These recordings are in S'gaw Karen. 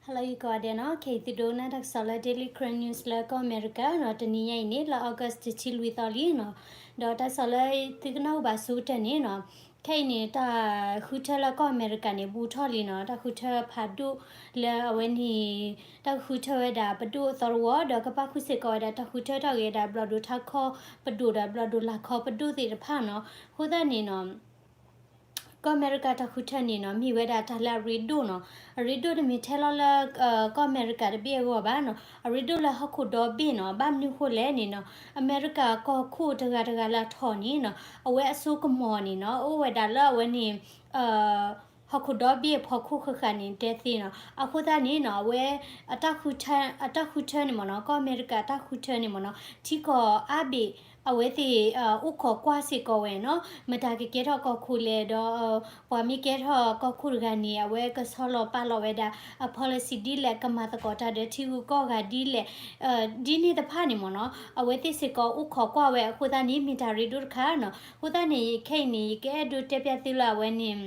Hello ယကိးဂၤဒဲးနီၤ, ခဲအံၤသုဒိကနၣ်တၢ်ကစီၣ်လၢ Daily Karen News လၢကီၢ်အမဲရကၤနီၤ, တနံၤညါအံၤန့ၣ် လါ August တဆံလွံၢ်သီလံနီၤ, ဒီးတၢ်ကစီၣ်လၢသုကနၢ်ဟူဘၣ်ဆိကတၢၢ်န့ၣ်နီၤ, ခဲအံၤန့ၣ် တၢ်ဃုထၢလၢကီၢ်အမဲရကၤန့ၣ် ဘူးထီၣ်လံနီၤ, တၢ်ဃုထၢဖးဒိၣ်လၢအဝဲန့ၣ် တၢ်ဃုထၢဝဲဒၣ်ပဒိၣ်အသီတဝီ, ဒီးကပၣ်ဃုာ်စ့ၢ်ကီးဝဲဒၣ် တၢ်ဃုထၢထီၣ်က့ၤဝဲဒၣ် ဘျီၣ်ဒိၣ်ထါခီပဒိၣ်ဒီး ဘျီၣ်ဒိၣ်လာ်ခီပဒိၣ်သ့ၣ်တဖၣ်နီၤ, အဃိသတးန့ၣ်နီၤ ကီၢ်အမဲရကၤတၢ်ဃုထၢန့ၣ်နီၤ မ့ၢ်ဝဲဒၣ်တၢ်လၢအရ့ဒိၣ်နီၤ, အရ့ဒိၣ်တမ့ၢ်ထဲလီၤလၢ ကီၢ်အမဲရကၤတဘ့ၣ်အဂီၢ်ဘၣ်နီၤ, အရ့ဒိၣ်လၢဟီၣ်ခိၣ်ဒီဘ့ၣ်နီၤ, ဘၣ်မနုၤဃိလဲၣ်န့ၣ်နီၤ, အမဲရကၤကီၢ်ခိၣ်တဂၤတဂၤလၢအထီၣ်န့ၣ်နီၤ, အဝဲအစိကမီၤန့ၣ်နီၤ အိၣ်ဝဲဒၣ်လၢအဝဲန့ၣ် ဟီၣ်ခိၣ်ဒီဘ့ၣ်အဖီခိၣ်ဃၣ်ဃၣ်န့ၣ် တဲသ့နီၤ, အဃိသတးန့ၣ်နီၤ အဝဲ အတၢ်ဃုထၢန့ၣ်မ့ၢ်နီၤ, ကီၢ်အမဲရကၤအတၢ်ဃုထၢန့ၣ်မ့ၢ်နီၤ, ထံကီၢ်အါဘ့ၣ် အဝဲသ့ၣ် အိၣ်ခိးကွၢ်စ့ၢ်ကီးဝဲနီၤ, မတၤကကဲထီၣ်ကီၢ်ခိၣ်လဲၣ်ဒီး ပှၤမ့ၢ်ကဲထီၣ်ကီၢ်ခိၣ်တဂၤန့ၣ် အဝဲကဆီလီၤပာ်လီၤဝဲဒၣ် အ policy ဒ်လဲၣ်, ကမၤသကိးတၢ်ဒီးထံဂုၤကီၢ်ဂၤဒ်လဲၣ်, ဒ်န့ၣ်တဖၣ်န့ၣ်မ့ၢ်နီၤ, အဝဲသ့ၣ်စ့ၢ်ကီးအိၣ်ခိးကွၢ်ဝဲ, အဃိသတးန့ၣ် မ့ၢ်တၢ်ရ့ဒိၣ်တခါနီၤ, အဃိသတးန့ၣ် ခဲအံၤန့ၣ် ယကအဲၣ်ဒိးတဲပျးသုလၢအဝဲန့ၣ်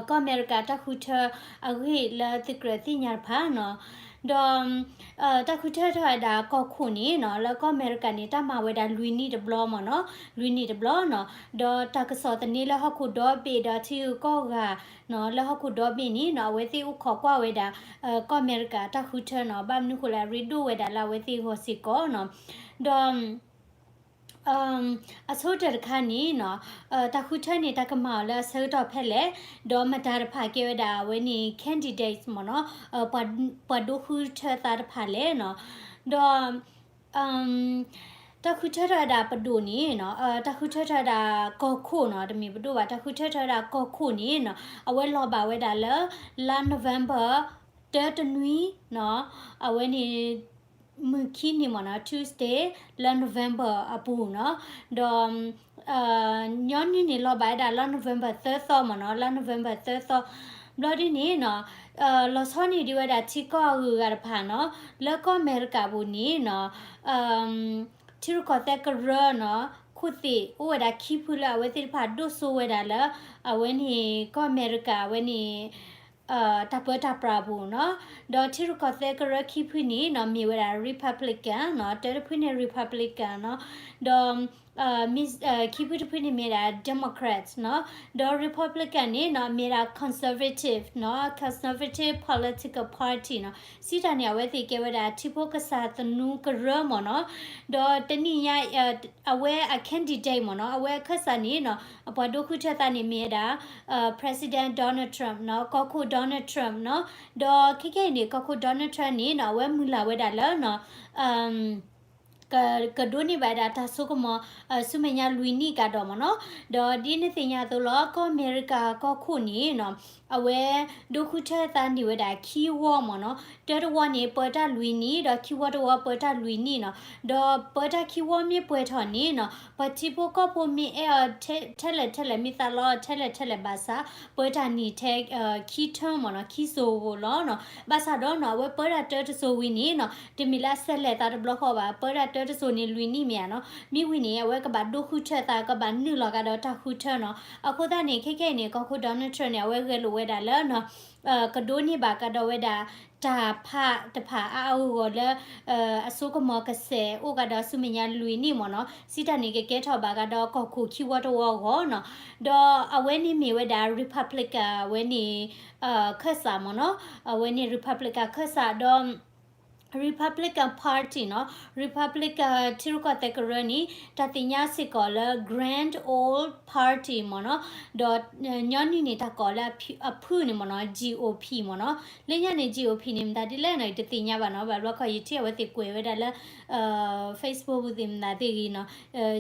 ကီၢ်အမဲရကၤတၢ်ဃုထၢအဂ့ၢ်လၢသုကြၢးသ့ၣ်ညါတဖၣ်နီၤ, ဒီး တၢ်ဃုထၢထီၣ်ဝဲဒၣ်ကီၢ်ခိၣ်န့ၣ်နီၤ, လၢကီၢ်အမဲရကၤန့ၣ် တၢ်မၤဝဲဒၣ်လွံၢ်နံၣ်တဘျီမ့ၢ်နီၤ, လွံၢ်နံၣ်တဘျီနီၤ, ဒီးတၢ်ကစီၣ်သန့လၢဟီၣ်ခိၣ်ဒီဘ့ၣ်ဒီးထံဂုၤကီၢ်ဂၤနီၤ, လၢဟီၣ်ခိၣ်ဒီဘ့ၣ်န့ၣ်နီၤ, အဝဲသ့ၣ်အိၣ်ခိးကွၢ်ဝဲဒၣ် ကီၢ်အမဲရကၤတၢ်ဃုထၢနီၤ, ဘၣ်မနုၤဃိလဲၣ် အရ့ဒိၣ်ဝဲဒၣ်လၢအဝဲသ့ၣ်အဂီၢ်စ့ၢ်ကီးနီၤ, ဒီး အဆိကတၢၢ်တခါန့ၣ်နီၤ, တၢ်ဃုထၢန့ၣ် တၢ်ကမၤအီၤလၢအဆၢကတီၢ်ဖဲလဲၣ်, ဒီးမတၤတဖၣ်ကဲဝဲဒၣ်အဝဲန့ၣ် candidates မ့ၢ်နီၤ, ပှၤဒိဃုထၢသးတဖၣ်လဲၣ်နီၤ, ဒီး တၢ်ဃုထၢထီၣ်ဝဲဒၣ်ပဒိၣ်န့ၣ်နီၤ, တၢ်ဃုထၢထီၣ်ဝဲဒၣ်ကီၢ်ခိၣ်နီၤ, တမ့ၢ်ပဒိၣ်ဘၣ်, တၢ်ဃုထၢထီၣ်ဝဲဒၣ်ကီၢ်ခိၣ်န့ၣ်နီၤ, အဝဲလီၤဘၣ်ဝဲဒၣ်လၢ လါ November တၢတနွံနီၤ, အဝဲန့ၣ် မုၢ်ခံနံၤမ့ၢ်နီၤ, Tuesday လၢ November အပူၤနီၤ, ဒီး ညီနုၢ်န့ၣ် လီၤဘၣ်ဝဲဒၣ်လါ November သၢသီမ့ၢ်နီၤ, လါ November သၢသီ, ဘျီဒ်န့ၣ်နီၤ, လီၤဆီန့ၢ်ဒံးဝဲဒၣ်ထံကီၢ်အဂုၤအဂၤတဖၣ်နီၤ, လၢကီၢ်အမဲရကၤပူၤန့ၣ်နီၤ, ထံရူၢ်ကီၢ်သဲးကရၢနီၤ, ခိၣ်သ့ၣ်အိၣ်ဝဲဒၣ်ခံဖုလၢအဝဲသ့ၣ်တဖၣ်ဒိၣ်စိဝဲဒၣ်လၢ အဝဲန့ၣ် ကီၢ်အမဲရကၤအဝဲန့ၣ် တၢ်ပၢတၢ်ပြးအပူၤနီၤ, ဒီးထံရူၢ်ကီၢ်သဲးကရၢခံဖုန့ၣ်နီၤ မ့ၢ်ဝဲဒၣ် Republican နီၤ, တၢတဖုန့ၣ် Republican နီၤ, ဒီး ခံဖုတဖုန့ၣ်မ့ၢ်ဒၣ် Democrats နီၤ, ဒီး Republican န့ၣ်နီၤ မ့ၢ်ဒၣ် conservative နီၤ, conservative political party နီၤ, စံးတၢ်န့ၣ် အဝဲသ့ၣ်ကဲဝဲဒၣ်ထံဖိကစၢ်သနူကရၢမ့ၢ်နီၤ, ဒီးတနံၣ်ညါ အဝဲအ candidate မ့ၢ်နီၤ, အဝဲအခၢၣ်စးန့ၣ်နီၤ, အပှၤဒိဃုထၢသးန့ၣ်မ့ၢ်ဝဲဒၣ် President Donald Trump နီၤ, ကီၢ်ခိၣ် Donald Trump နီၤ, ဒီးခဲခဲအံၤန့ၣ် ကီၢ်ခိၣ် Donald Trump န့ၣ်နီၤ, အဝဲမုၢ်လၢ်ဝဲဒၣ်လၢနီၤ ကဒိးန့ၢ်ဘၣ်ဝဲဒၣ်တၢ်စိကမီၤ ဆူမဲာ်ညါလွံၢ်နံၣ်ကဒီးမ့ၢ်နီၤ, ဒီးဒ်န့ၣ်သ့ၣ်ညါအသိးလီၤ ကီၢ်အမဲရကၤကီၢ်ခိၣ်န့ၣ်နီၤ, အဝဲဒိဃုထၢသးန့ၢ်ဝဲဒၣ်ခံဝီမ့ၢ်နီၤ, တၢတဝီန့ၣ် ပၢတၢ်လွံၢ်နံၣ် ဒီးခံဝီတဝီပၢတၢ်လွံၢ်နံၣ်နီၤ, ဒီးပၢတၢ်ခံဝီမ့ၢ်ပှဲၤထီၣ်န့ၣ်နီၤ, ပှၤထံဖိကီၢ်ဖိမ့ၢ်အဲၣ်အီၤထဲလဲၣ်ထဲလဲၣ် မ့ၢ်သးလီအီၤထဲလဲၣ်ထဲလဲၣ်ဘၣ်ဆၣ်, ပၢတၢ်န့ၢ်ထဲ ခံ term မ့ၢ်နီၤ, ခံစိၤဧိၤလီၤနီၤ, ဘၣ်ဆၣ်ဒီးနီၤ အဝဲပၢတၢ်တၢတစိၤဝံၤန့ၣ်နီၤ, တမ့ၢ်လၢအဆဲးလဲၤသးတဘျီဃီဘၣ်, ပၢတၢ်တၢတစိၤန့ၣ်လွံၢ်နံၣ်မ့ၢ်ဧါနီၤ, မ့ၢ်ဝံၤန့ၣ် အဝဲကဘၣ်ဒိဃုထၢသး ကဘၣ်နုာ်လီၤကဒီးတၢ်ဃုထၢနီၤ, အဃိသတးန့ၣ် ခဲခဲအံၤန့ၣ် ကီၢ်ခိၣ် Donald Trump န့ၣ် အဝဲဂဲၤလိာ်ဝဲဒၣ်လၢနီၤ ကဒိးန့ၢ်ဘၣ်ကဒီးဝဲဒၣ် တၢ်ဖးတဖၣ်အါအါဂီၢ်ဂီၢ်လၢ အစိကမီၤကစဲးအိၣ်ကဒီးဆူမဲာ်ညါလွံၢ်နံၣ်မ့ၢ်နီၤ, စံးတၢ်န့ၣ်ကကဲထီၣ်ဘၣ်ကဒီးကီၢ်ခိၣ်ခံဝီတဝီအဂီၢ်နီၤ, ဒီးအဝဲန့ၣ်မ့ၢ်ဝဲဒၣ် Republican အဝဲန့ၣ် ခၢၣ်စးမ့ၢ်နီၤ, အဝဲန့ၣ် Republican ခၢၣ်စးဒီး Republican Party နီၤ, Republican ထံရူၢ်ကီၢ်သဲးကရၢန့ၣ် တၢ်သ့ၣ်ညါစ့ၢ်ကီးလၢ Grand Old Party မ့ၢ်နီၤ, ဒီးညီနုၢ်န့ၣ် တၢ်ကိးလၢအဖုၣ်န့ၣ်မ့ၢ်နီၤ G O P မ့ၢ်နီၤ, လၢညါန့ၣ် G O P န့ၣ် မတၤဒ်လဲၣ်နီၤ ယတသ့ၣ်ညါဘၣ်နီၤ, ဘၣ်ဘျီခီယထံၣ်အဝဲသ့ၣ်ကွဲးဝဲဒၣ်လၢ Facebook ပူၤသ့ၣ်မတၤသ့ၣ်ဂ့ၤနီၤ,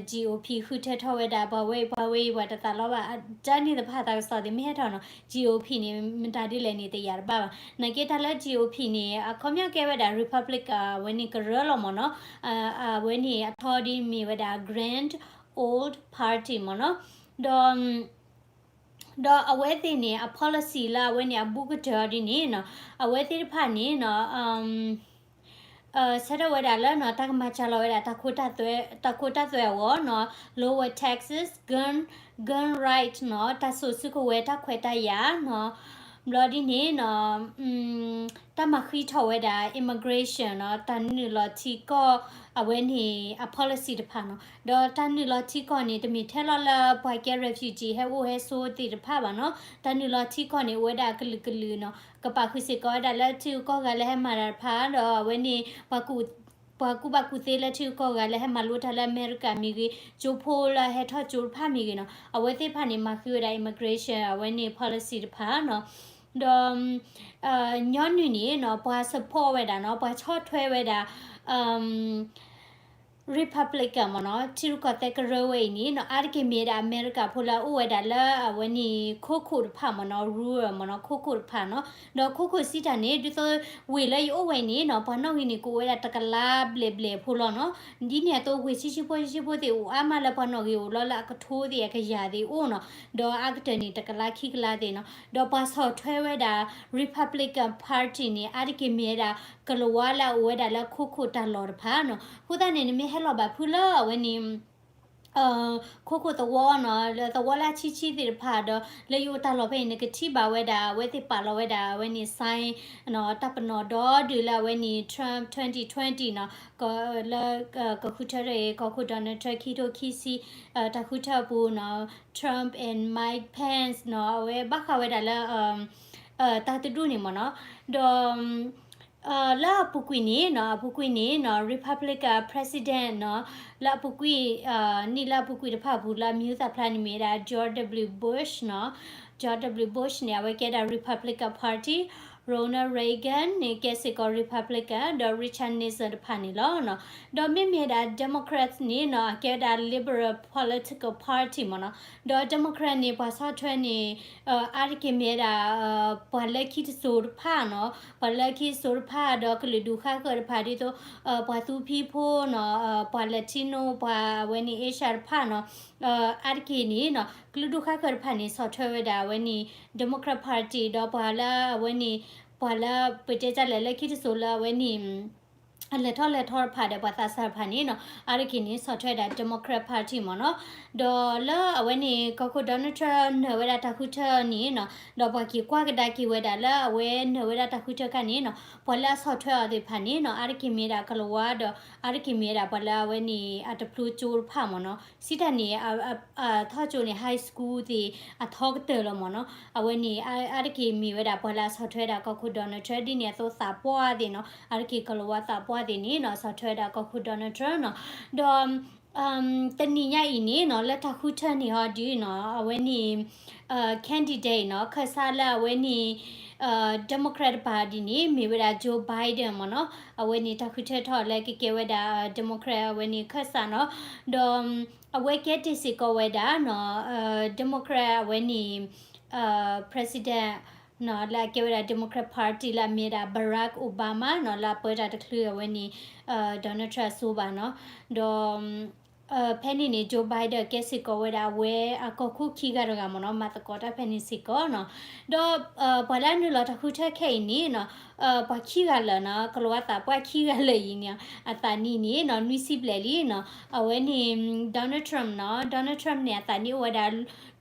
G O P ဃုထၢထီၣ်ဝဲဒၣ် ပှၤဝဲအံၤပှၤဝဲအံၤ ပှၤတသးလီဘၣ်, တၢ်န့ၣ်တဖၣ်တၢ်ကစီၣ်သ့ၣ်မ့ၢ်ဟဲထီၣ်နီၤ, G O P န့ၣ် မတၤဒ်လဲၣ်န့ၣ် တယာ်တဘၣ်ဘၣ်, နာ်က့တၢ်လၢ G O P န့ၣ် အခီပညီကဲဝဲဒၣ် Republican အဝဲန့ၣ်ကရၢလီၤမ့ၢ်နီၤ, အဝဲန့ၣ်အထီဒ်မ့ၢ်ဝဲဒၣ် Grand Old Party မ့ၢ်နီၤ, ဒီး ဒီးအဝဲသ့ၣ်န့ၣ် အ policy လၢအဝဲန့ၣ်အဘူးကတၢၢ်အီၤဒ်န့ၣ်နီၤ, အဝဲသ့ၣ်တဖၣ်န့ၣ်နီၤ ဆၢထၢၣ်ဝဲဒၣ်လၢနီၤ တၢ်ကမၤစှၤလီၤဝဲဒၣ် တၢ်ခိတၢ်သွဲအဂီၢ်နီၤ, lower taxes, gun, gun right နီၤ, တၢ်စိာ်စုကဝဲၤတၢ်ခွဲးတၢ်ယာ်နီၤ, ဘျီဒ်န့ၣ်နီၤ, တၢ်မၤဃံထီၣ်ဝဲဒၣ် immigration နီၤ, တၢ်နုာ်လီၤထံကီၢ် အဝဲန့ၣ်အ policy တဖၣ်နီၤ. ဒီးတၢ်နုာ်လီၤထံကီၢ်န့ၣ် တမ့ၢ်ထဲလီၤလၢပှၤကဲ refugee ဟဲအိၣ်ဟဲဆိးသ့ၣ်တဖၣ်ဘၣ်နီၤ. တၢ်နုာ်လီၤထံကီၢ်န့ၣ် အိၣ်ဝဲဒၣ်အကလုာ်ကလုာ်နီၤ. ကပာ်ဃုာ်စ့ၢ်ကီးဝဲဒၣ်လၢထံဂုၤကီၢ်ဂၤလၢဟဲမၤတၢ်တဖၣ် ဒီးအဝဲန့ၣ် ပှၤကူၣ်ဘၣ်ကူၣ်သ့လၢထံဂုၤကီၢ်ဂၤလၢဟဲမၤလိတၢ်လၢအမဲရကၤမ့ၢ်ဂ့ၤ, ကၠိဖိလၢဟဲထီၣ်ကၠိတဖၣ်မ့ၢ်ဂ့ၤနီၤ, အဝဲသ့ၣ်တဖၣ်န့ၣ် မၤဃံဝဲဒၣ် immigration အဝဲန့ၣ် policy တဖၣ်နီၤ. ဒီး ညီနုၢ်န့ၣ်နီၤ ပှၤ support ဝဲဒၣ်နီၤ, ပှၤဆီၣ်ထွဲဝဲဒၣ် Republican မ့ၢ်နီၤ, ထံရူၢ်ကီၢ်သဲးကရၢဝဲအံၤန့ၣ်နီၤ, အါတက့ၢ်မ့ၢ်ဝဲဒၣ်အမဲရကၤဖိလၢအအိၣ်ဝဲဒၣ်လၢအဝဲန့ၣ် ခိခိၣ်တဖၣ်မ့ၢ်နီၤ, rural မ့ၢ်နီၤ, ခိခိၣ်တဖၣ်နီၤ. ဒီးခိခိၣ်စံးတၢ်န့ၣ် ဒ်သိးဝ့ၢ်လၢယအိၣ်ဝဲအံၤန့ၣ်နီၤ, ပှၤနီၣ်ဂံၢ်န့ၣ် ကအိၣ်ဝဲဒၣ်တကလးဘျဲၣ်ဘျဲၣ်ဖိလီၤနီၤ. ဒ်န့ၣ်အသိး ဝ့ၢ်ဆံးဆံးဖိဆံးဆံးဖိသ့ၣ်အိၣ်အါမးလၢပှၤနီၣ်ဂံၢ်အိၣ်လီၤလၢအကထိသ့ၣ်အကယၤသ့ၣ်အိၣ်နီၤ. ဒီးအါကတၢၢ်န့ၣ် တကလးခံကလးသ့ၣ်နီၤ. ဒီးပှၤဆီၣ်ထွဲဝဲဒၣ် Republican Party န့ၣ် အါတက့ၢ်မ့ၢ်ဝဲဒၣ် ကလၤဝါလၢအအိၣ်ဝဲဒၣ်လၢခိခိၣ်တၢ်လီၢ်တဖၣ်နီၤ. အဃိသတးန့ၣ် နမ့ၢ်ဟဲလီၤဘၣ်ဖုလၢအဝဲန့ၣ် ခိခိၣ်သဝီနီၤ, လၢသဝီလၢအဆံးဆံးသ့ၣ်တဖၣ်ဒီး လၢယအိၣ်တၢ်လီၢ်ဖဲအံၤ နကထံၣ်ဘၣ်ဝဲဒၣ် အဝဲသ့ၣ်ပာ်လီၤဝဲဒၣ် အဝဲန့ၣ် sign နီၤ, တၢ်ပနီၣ်ဒီဒုးလၢအဝဲန့ၣ် Trump twenty twenty နီၤ, လၢ ကဃုထၢထီၣ်အံၤ ကီၢ်ခိၣ် Donald Trump ခံထိခံဆံ တၢ်ဃုထၢအပူၤနီၤ, Trump and Mike Pence နီၤ, အဝဲဘၣ်ဃးဝဲဒၣ်လၢ တၢ်တဒူၣ်န့ၣ်မ့ၢ်နီၤ. ဒီး လၢအပူၤကွံာ်န့ၣ်နီၤ, အပူၤကွံာ်န့ၣ်နီၤ, Republican President နီၤ, လၢအပူၤကွံာ် နံၣ်လၢအပူၤကွံာ်တဖၣ်အပူၤလၢအမံၤဟူသၣ်ဖျါန့ၣ်မ့ၢ်ဝဲဒၣ် George W Bush နီၤ. George W Bush န့ၣ် အဝဲကဲဒၣ် Republican Party, Ronald Reagan န့ၣ် ကဲစ့ၢ်ကီး Republican ဒီး Richard Nixon တဖၣ်န့ၣ်လီၤနီၤ. ဒီးမ့မ့ၢ်ဝဲဒၣ် Democrats န့ၣ်နီၤ, အကဲဝဲဒၣ် Liberal Political Party မ့ၢ်နီၤ. ဒီး Democrat န့ၣ် ပှၤဆီၣ်ထွဲန့ၣ် အါတက့ၢ်မ့ၢ်ဝဲဒၣ် ပှၤလၢခံတစိၤတဖၣ်နီၤ, ပှၤလၢခံတစိၤတဖၣ် ဒီးကလုာ်ဒူၣ်ဃါဃၢၤတဖၣ် ဒ်သိး ပှၤသူဖံဖိနီၤ, ပှၤ Latino ပှၤအဝဲန့ၣ် Asia တဖၣ်နီၤ, အါတက့ၢ်န့ၣ်နီၤ, ကလုာ်ဒူၣ်ဃါဃၢၤတဖၣ်န့ၣ် ဆီၣ်ထွဲဝဲဒၣ်အဝဲန့ၣ် Democrat Party ဒီးပှၤလၢအဝဲန့ၣ် ပှၤလၢပတဲတၢ်လဲၣ်လၢခံတစိၤလၢအဝဲန့ၣ် အလဲၤထီၣ်လဲၤထီတဖၣ်ဒီးပှၤသးစၢ်တဖၣ်န့ၣ်နီၤ, အါတက့ၢ်န့ၣ် ဆီၣ်ထွဲဒၣ် Democrat Party မ့ၢ်နီၤ. ဒီးလၢအဝဲန့ၣ် ကီၢ်ခိၣ် Donald Trump နၢၤဝဲဒၣ်တၢ်ဃုထၢန့ၣ်နီၤ, ဒီးပှၤက့ၤကွၢ်ကဒါက့ၤဝဲဒၣ်လၢအဝဲနၢၤဝဲဒၣ်တၢ်ဃုထၢခါန့ၣ်နီၤ, ပှၤလၢအဆီၣ်ထွဲအီၤသ့ၣ်တဖၣ်န့ၣ်နီၤ, အါတက့ၢ်မ့ၢ်ဒၣ်ကလၤဝါဒီး အါတက့ၢ်မ့ၢ်ဒၣ်ပှၤလၢအဝဲန့ၣ် အတဖျိကၠိတဖၣ်မ့ၢ်နီၤ. စံးတၢ်န့ၣ် ထီၣ်ကၠိန့ၣ် high school သ့ၣ်အထီကတၢၢ်လီၤမ့ၢ်နီၤ. အဝဲန့ၣ် အါတက့ၢ်မ့ၢ်ဝဲဒၣ်ပှၤလၢအဆီၣ်ထွဲဒၣ်ကီၢ်ခိၣ် Donald Trump ဒ်န့ၣ်အသိးသးပှၢ်သ့ၣ်နီၤ, အါတက့ၢ်ကလၤဝါသးပှၢ်သ့ၣ်န့ၣ်နီၤ, ဆီၣ်ထွဲဒၣ်ကီၢ်ခိၣ် Donald Trump နီၤ. ဒီး တနံၤညါအံၤန့ၣ်နီၤ, လၢတၢ်ဃုထၢန့ၣ်ဟီဒုးနီၤ, အဝဲန့ၣ် candidate နီၤ, ခၢၣ်စးလၢအဝဲန့ၣ် Democrat တပၤဒ်န့ၣ် မ့ၢ်ဝဲဒၣ် Joe Biden မ့ၢ်နီၤ. အဝဲန့ၣ်တၢ်ဃုထၢထီၣ်လၢကကဲဝဲဒၣ် Democrat အဝဲန့ၣ်ခၢၣ်စးနီၤ. ဒီး အဝဲကဲတ့ၢ်စ့ၢ်ကီးဝဲဒၣ်နီၤ, Democrat အဝဲန့ၣ် President နီၤ, လၢအကဲဝဲဒၣ် Democrat Party လၢအမ့ၢ်ဝဲဒၣ် Barack Obama နီၤ, လၢအပၢတၢ်တချုးအဝဲန့ၣ် Donald Trump အစိၤဘၣ်နီၤ. ဒီး ဖဲန့ၣ်န့ၣ် Joe Biden ကဲစ့ၢ်ကီးဝဲဒၣ်အဝဲအကီၢ်ခိၣ်ခံဂၤတဂၤမ့ၢ်နီၤ, မၤသကိးတၢ်ဖဲန့ၣ်စ့ၢ်ကီးနီၤ. ဒီး ပှၤလၢအနုာ်လီၤတၢ်ဃုထၢခဲအံၤန့ၣ်နီၤ, ပှၤခံဂၤလၢာ်နီၤ, ကလၤဝါသးပှၢ်ခံဂၤလၢာ်အံၤန့ၣ် အသးနံၣ်န့ၣ်နီၤ နွံဆံဘျဲၣ်လံနီၤ. အဝဲန့ၣ် Donald Trump နီၤ, Donald Trump န့ၣ် အသးနံၣ်အိၣ်ဝဲဒၣ်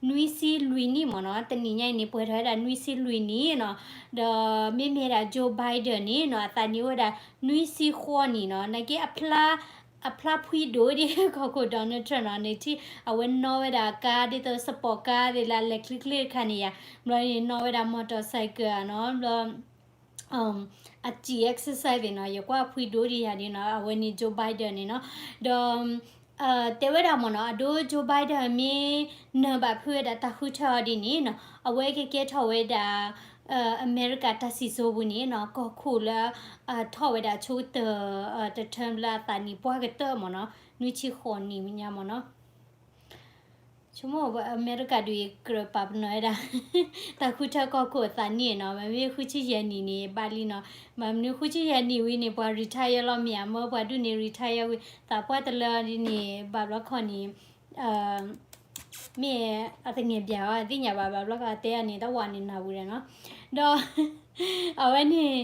နွံဆံလွံၢ်နံၣ်မ့ၢ်နီၤ, တနံၤညါအံၤန့ၣ် ပှဲၤထီၣ်ဝဲဒၣ်နွံဆံလွံၢ်နံၣ်နီၤ. ဒီးမ့မ့ၢ်ဝဲဒၣ် Joe Biden န့ၣ်နီၤ, အသးနံၣ်အိၣ်ဝဲဒၣ် နွံဆံဃိးနံၣ်နီၤ. နာ်က့ အဖျါဖှံဒိၣ်ဒ်ကီၢ်ခိၣ် Donald Trump နီၤ, န့ၣ်ထံၣ် အဝဲနီၣ်ဝဲဒၣ်ကါဒ်သိး sport ကါသ့ၣ်လၢအလဲၤချ့ချ့တခါန့ၣ်ယါ, ဘျီန့ၣ်နီၣ်ဝဲဒၣ် motorcycle နီၤ, ဘျီ အစံၣ် exercise သ့ၣ်နီၤ, ယကွၢ်ဖှံဒိၣ်ဒံးယၤဒ်နီၤ, အဝဲန့ၣ် Joe Biden န့ၣ်နီၤ. ဒီး တဲဝဲဒၣ်မ့ၢ်နီၤ, အဒိ Joe Biden မ့ၢ်နၢၤဘၣ်ဖုးဝဲဒၣ်တၢ်ဃုထၢအီၤဒ်န့ၣ်နီၤ, အဝဲကကဲထီၣ်ဝဲဒၣ် အမဲရကၤတၢ်စံၣ်စိၤပူၤန့ၣ်နီၤ, ကီၢ်ခိၣ်လၢ ထီၣ်ဝဲဒၣ်ဆိကတၢၢ် တ term လၢအသးနံၣ်ပှၢ်ကတၢၢ်မ့ၢ်နီၤ, နွံဆံဃိးနံၣ်ညါမ့ၢ်နီၤ. ဆိကမိၣ်အမဲရကၤဒုးအံၤ ကြၢးပာ်ပနီၣ်ဝဲဒၣ် တၢ်ဃုထၢကီၢ်ခိၣ်အသးနံၣ်နီၤ, မ့မ့ၢ်ဃုဆံယဲၢ်နံၣ်န့ၣ် ဘၣ်လံနီၤ. မ့ၢ်မနုၤဃုဆံယဲၢ်နံၣ်ဝံၤန့ၣ် ပှၤ retire လီၤမ့ၢ်ဧါ, မ့ၢ်ပှၤဒုးန့ၣ် retire ဝံၤ သးပှၢ်တလၢဒ်န့ၣ် ဘၣ်ဘျီခီန့ၣ် မ့ၢ်အတငဲၢ်ဘၣ်အီၤ သ့ၣ်ညါဘၣ်, ဘၣ်ဘျီခီအတဲအန့ၣ် တဝးန့ၣ်နၢ်ဝံၤဒီးနီၤ. ဒီး အဝဲန့ၣ်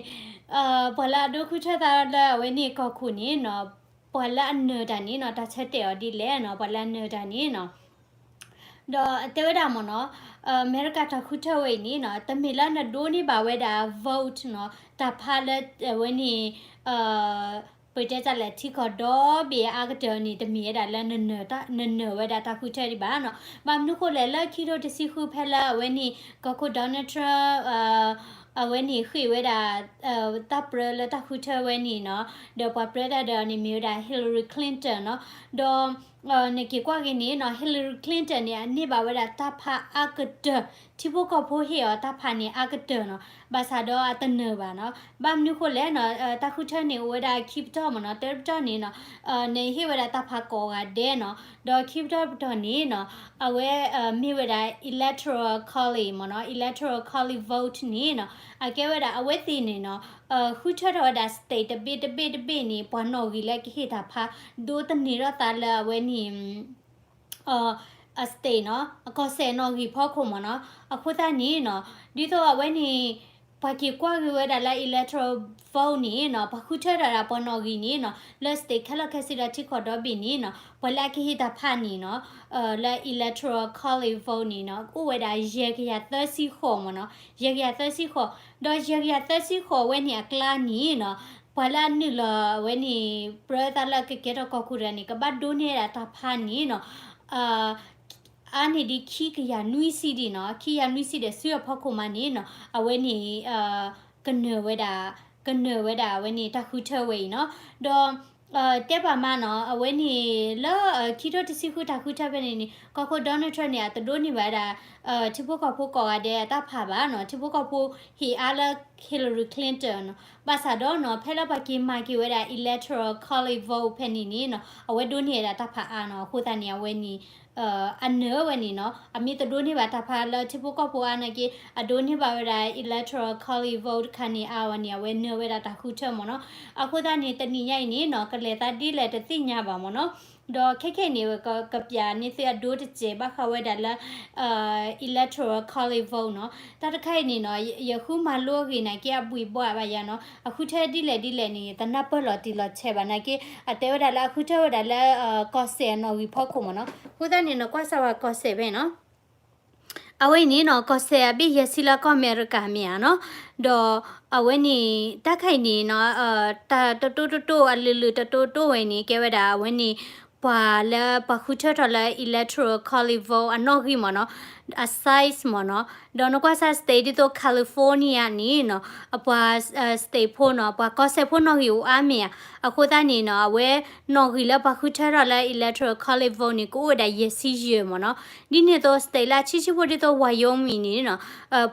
ပှၤလၢအဒိဃုထၢသးလၢအဝဲန့ၣ်ကီၢ်ခိၣ်န့ၣ်နီၤ, ပှၤလၢအနၢၤတၢ်န့ၣ်နီၤ, တၢ်ဆၢတဲာ်အီၤဒ်လဲၣ်နီၤ, ပှၤလၢအနၢၤတၢ်န့ၣ်နီၤ ဒီးအတဲဝဲဒၣ်မ့ၢ်နီၤ, အမဲရကၤတၢ်ဃုထၢဝဲအံၤန့ၣ်နီၤ, တမ့ၢ်လၢနဒိးန့ၢ်ဘၣ်ဝဲဒၣ် vote နီၤ, တၢ်ဖးလၢအဝဲန့ၣ် ပတဲတၢ်လဲၣ် ထံကီၢ်ဒီဘ့ၣ်အါကတၢၢ်န့ၣ် တမ့ၢ်ဝဲဒၣ်လၢနနၢၤဝဲဒၣ်တၢ်ဃုထၢဒံးဘၣ်နီၤ. ဘၣ်မနုၤဃိလဲၣ် လၢခံထိတဆံဃုဖဲလၢအဝဲန့ၣ် ကီၢ်ခိၣ် Donald Trump အဝဲန့ၣ်ဃ့ၢ်ဝဲဒၣ် တၢ်ပြၢလၢတၢ်ဃုထၢဝဲန့ၣ်နီၤ, ဒီးပှၤပြၢတၢ်ဒီးအီၤန့ၣ်မ့ၢ်ဝဲဒၣ် Hillary Clinton နီၤ, ဒီး နက့ၤကွၢ်က့ၤန့ၣ်နီၤ Hillary Clinton န့ၣ် အန့ၢ်ဘၣ်ဝဲဒၣ်တၢ်ဖးအါကတၢၢ်, ထံဖိကီၢ်ဖိဟ့ၣ်အီၤတၢ်ဖးန့ၣ်အါကတၢၢ်နီၤ, ဘၣ်ဆၣ်ဒီးအတနၢၤဘၣ်နီၤ. ဘၣ်မနုၤဃိလဲၣ်နီၤ, တၢ်ဃုထၢန့ၣ်အိၣ်ဝဲဒၣ်ခံပတီၢ်မ့ၢ်နီၤ, တၢပတီၢ်န့ၣ်နီၤ, နဟ့ၣ်ဝဲဒၣ်တၢ်ဖးကိးဂၤဒဲးနီၤ, ဒီးခံပတီၢ်တပတီၢ်န့ၣ်နီၤ, အဝဲမ့ၢ်ဝဲဒၣ် electoral college မ့ၢ်နီၤ, electoral college vote န့ၣ်နီၤ, အကဲဝဲဒၣ်အဝဲသ့ၣ်န့ၣ်နီၤ, ဃုထၢထီၣ်ဝဲဒၣ် state တဘ့ၣ်တဘ့ၣ်တဘ့ၣ်န့ၣ် ပှၤနီၣ်ဂံၢ်လၢကဟ့ၣ်တၢ်ဖး ဒိးသန့ၤထီၣ်သးလၢအဝဲန့ၣ် အ state နီၤ, အကီၢ်စဲၣ်နီၣ်ဂံၢ်ဖီခိၣ်မ့ၢ်နီၤ. အဃိသတးန့ၣ်နီၤ, ဒ်သိးအဝဲန့ၣ် ပှၤက့ၤကွၢ်က့ၤဝဲဒၣ်လၢ electoral vote န့ၣ်နီၤ, ပှၤဃုထၢထီၣ်ဒၣ်ပှၤနီၣ်ဂံၢ်န့ၣ်နီၤ, လၢ state ခဲလၢာ်ခဲဆ့ဒီးထံကီၢ်ဒီဘ့ၣ်န့ၣ်နီၤ, ပှၤလၢအကဟ့ၣ်တၢ်ဖးန့ၣ်နီၤ, လၢ electoral college vote န့ၣ်နီၤ, အိၣ်ဝဲဒၣ်ယဲၢ်ကယၤသၢဆံဃိးမ့ၢ်နီၤ, ယဲၢ်ကယၤသၢဆံဃိး, ဒီးယဲၢ်ကယၤသၢဆံဃိးဝဲန့ၣ်အကျါန့ၣ်နီၤ, ပှၤလၢအနုာ်လီၤဝဲန့ၣ် ပြၢသးလၢကကဲထီၣ်ကီၢ်ခိၣ်တဂၤန့ၣ် ကဘၣ်ဒိးန့ၢ်ဝဲဒၣ်တၢ်ဖးန့ၣ်နီၤ, အါန့ၢ်ဒံးခံကယၤနွံဆံဒံးနီၤ, ခံကယၤနွံဆံဒီးဆူအဖီခိၣ်မးန့ၣ်နီၤ, အဝဲန့ၣ် ကနၢၤဝဲဒၣ်, ကနၢၤဝဲဒၣ်အဝဲန့ၣ်တၢ်ဃုထၢဝဲအံၤနီၤ. ဒီး တဲဘၣ်မးနီၤ, အဝဲန့ၣ်လၢခံထိတဆံဃုတၢ်ဃုထၢဖဲန့ၣ်န့ၣ် ကီၢ်ခိၣ် Donald Trump န့ၣ် အတဒိးန့ၢ်ဘၣ်ဝဲဒၣ် ထံဖိကီၢ်ဖိကိးဂၤဒဲးအတၢ်ဖးဘၣ်နီၤ, ထံဖိကီၢ်ဖိဟ့ၣ်အါလၢ Hillary Clinton နီၤ. ဘၣ်ဆၣ်ဒီးနီၤ ဖဲလၢပှၤက့ၤမၤက့ၤဝဲဒၣ် electoral college vote ဖဲန့ၣ်န့ၣ်နီၤ အဝဲဒိးန့ၢ်ဝဲဒၣ်တၢ်ဖးအါနီၤ. အဃိသတးန့ၣ် အဝဲန့ၣ် အနၢၤဝဲန့ၣ်နီၤ, အမ့ၢ်တဒိးန့ၢ်ဘၣ်တၢ်ဖးလၢထံဖိကီၢ်ဖိအါနာ်က့ အဒိးန့ၢ်ဘၣ်ဝဲဒၣ် electoral college vote တခါန့ၣ် အါဝဲန့ၣ် အဝဲနၢၤဝဲဒၣ်တၢ်ဃုထၢမ့ၢ်နီၤ. အဃိသတးန့ၣ် တနံၤညါအံၤန့ၣ်နီၤ ကလဲၤသးဒ်လဲၣ်တသ့ၣ်ညါဘၣ်မ့ၢ်နီၤ. ဒီးခဲခဲအံၤန့ၣ် ကပျးန့ၢ်သုအဒိတစဲးဘၣ်ဃးဝဲဒၣ်လၢ electoral college vote နီၤ. တၢ်တခါအံၤန့ၣ်နီၤ ယဃုမၤလိအဂ့ၢ်နာ်က့ အဘှံးဘှးဘၣ်ယၤနီၤ. အဃုထၢဒ်လဲၣ်ဒ်လဲၣ်န့ၣ် တနၢ်ပၢၢ်လီၤတံၢ်လီၤဆဲးဘၣ်နာ်က့ အတဲဝဲဒၣ်လၢအဃုထၢဝဲဒၣ်လၢ ကီၢ်စဲၣ်အနီၣ်ဂံၢ်ဖီခိၣ်မ့ၢ်နီၤ. အဃိသတးန့ၣ် နကွၢ်စၢ်ဝဲကီၢ်စဲၣ်ဖဲနီၤ အဝဲအံၤန့ၣ်နီၤ ကီၢ်စဲၣ်အဘ့ၣ်ယဲၢ်ဆံလၢကီၢ်အမဲရကၤမ့ၢ်ဧါနီၤ. ဒီးအဝဲန့ၣ် တၢ်ခါအံၤန့ၣ်နီၤ တၢ်တတိၢ်တတိၢ် အလုာ်လုာ်တတိၢ်တတိၢ်ဝဲန့ၣ် ကဲဝဲဒၣ်အဝဲန့ၣ် ပှၤလၢပှၤဃုထၢထီၣ်လၢ electoral college vote အနီၣ်ဂံၢ်မ့ၢ်နီၤ အ size မ့ၢ်နီၤ. ဒီးနကွၢ်စၢ် state ဒ်သိး California န့ၣ်နီၤ အပှၤ state ဖိနီၤ ပှၤကီၢ်စဲၣ်ဖိနီၣ်ဂံၢ်အိၣ်အါမ့ၢ်ဧါ. အဃိသတးန့ၣ်နီၤ အဝဲနီၣ်ဂံၢ်လၢပှၤဃုထၢထီၣ်လၢ electoral college vote န့ၣ် ကအိၣ်ဝဲဒၣ်ယဲၢ်ဆံယဲၢ်မ့ၢ်နီၤ. ဒ်န့ၣ်အသိး state လၢအဆံးဆံးဖိဒ်သိး Wyoming န့ၣ်နီၤ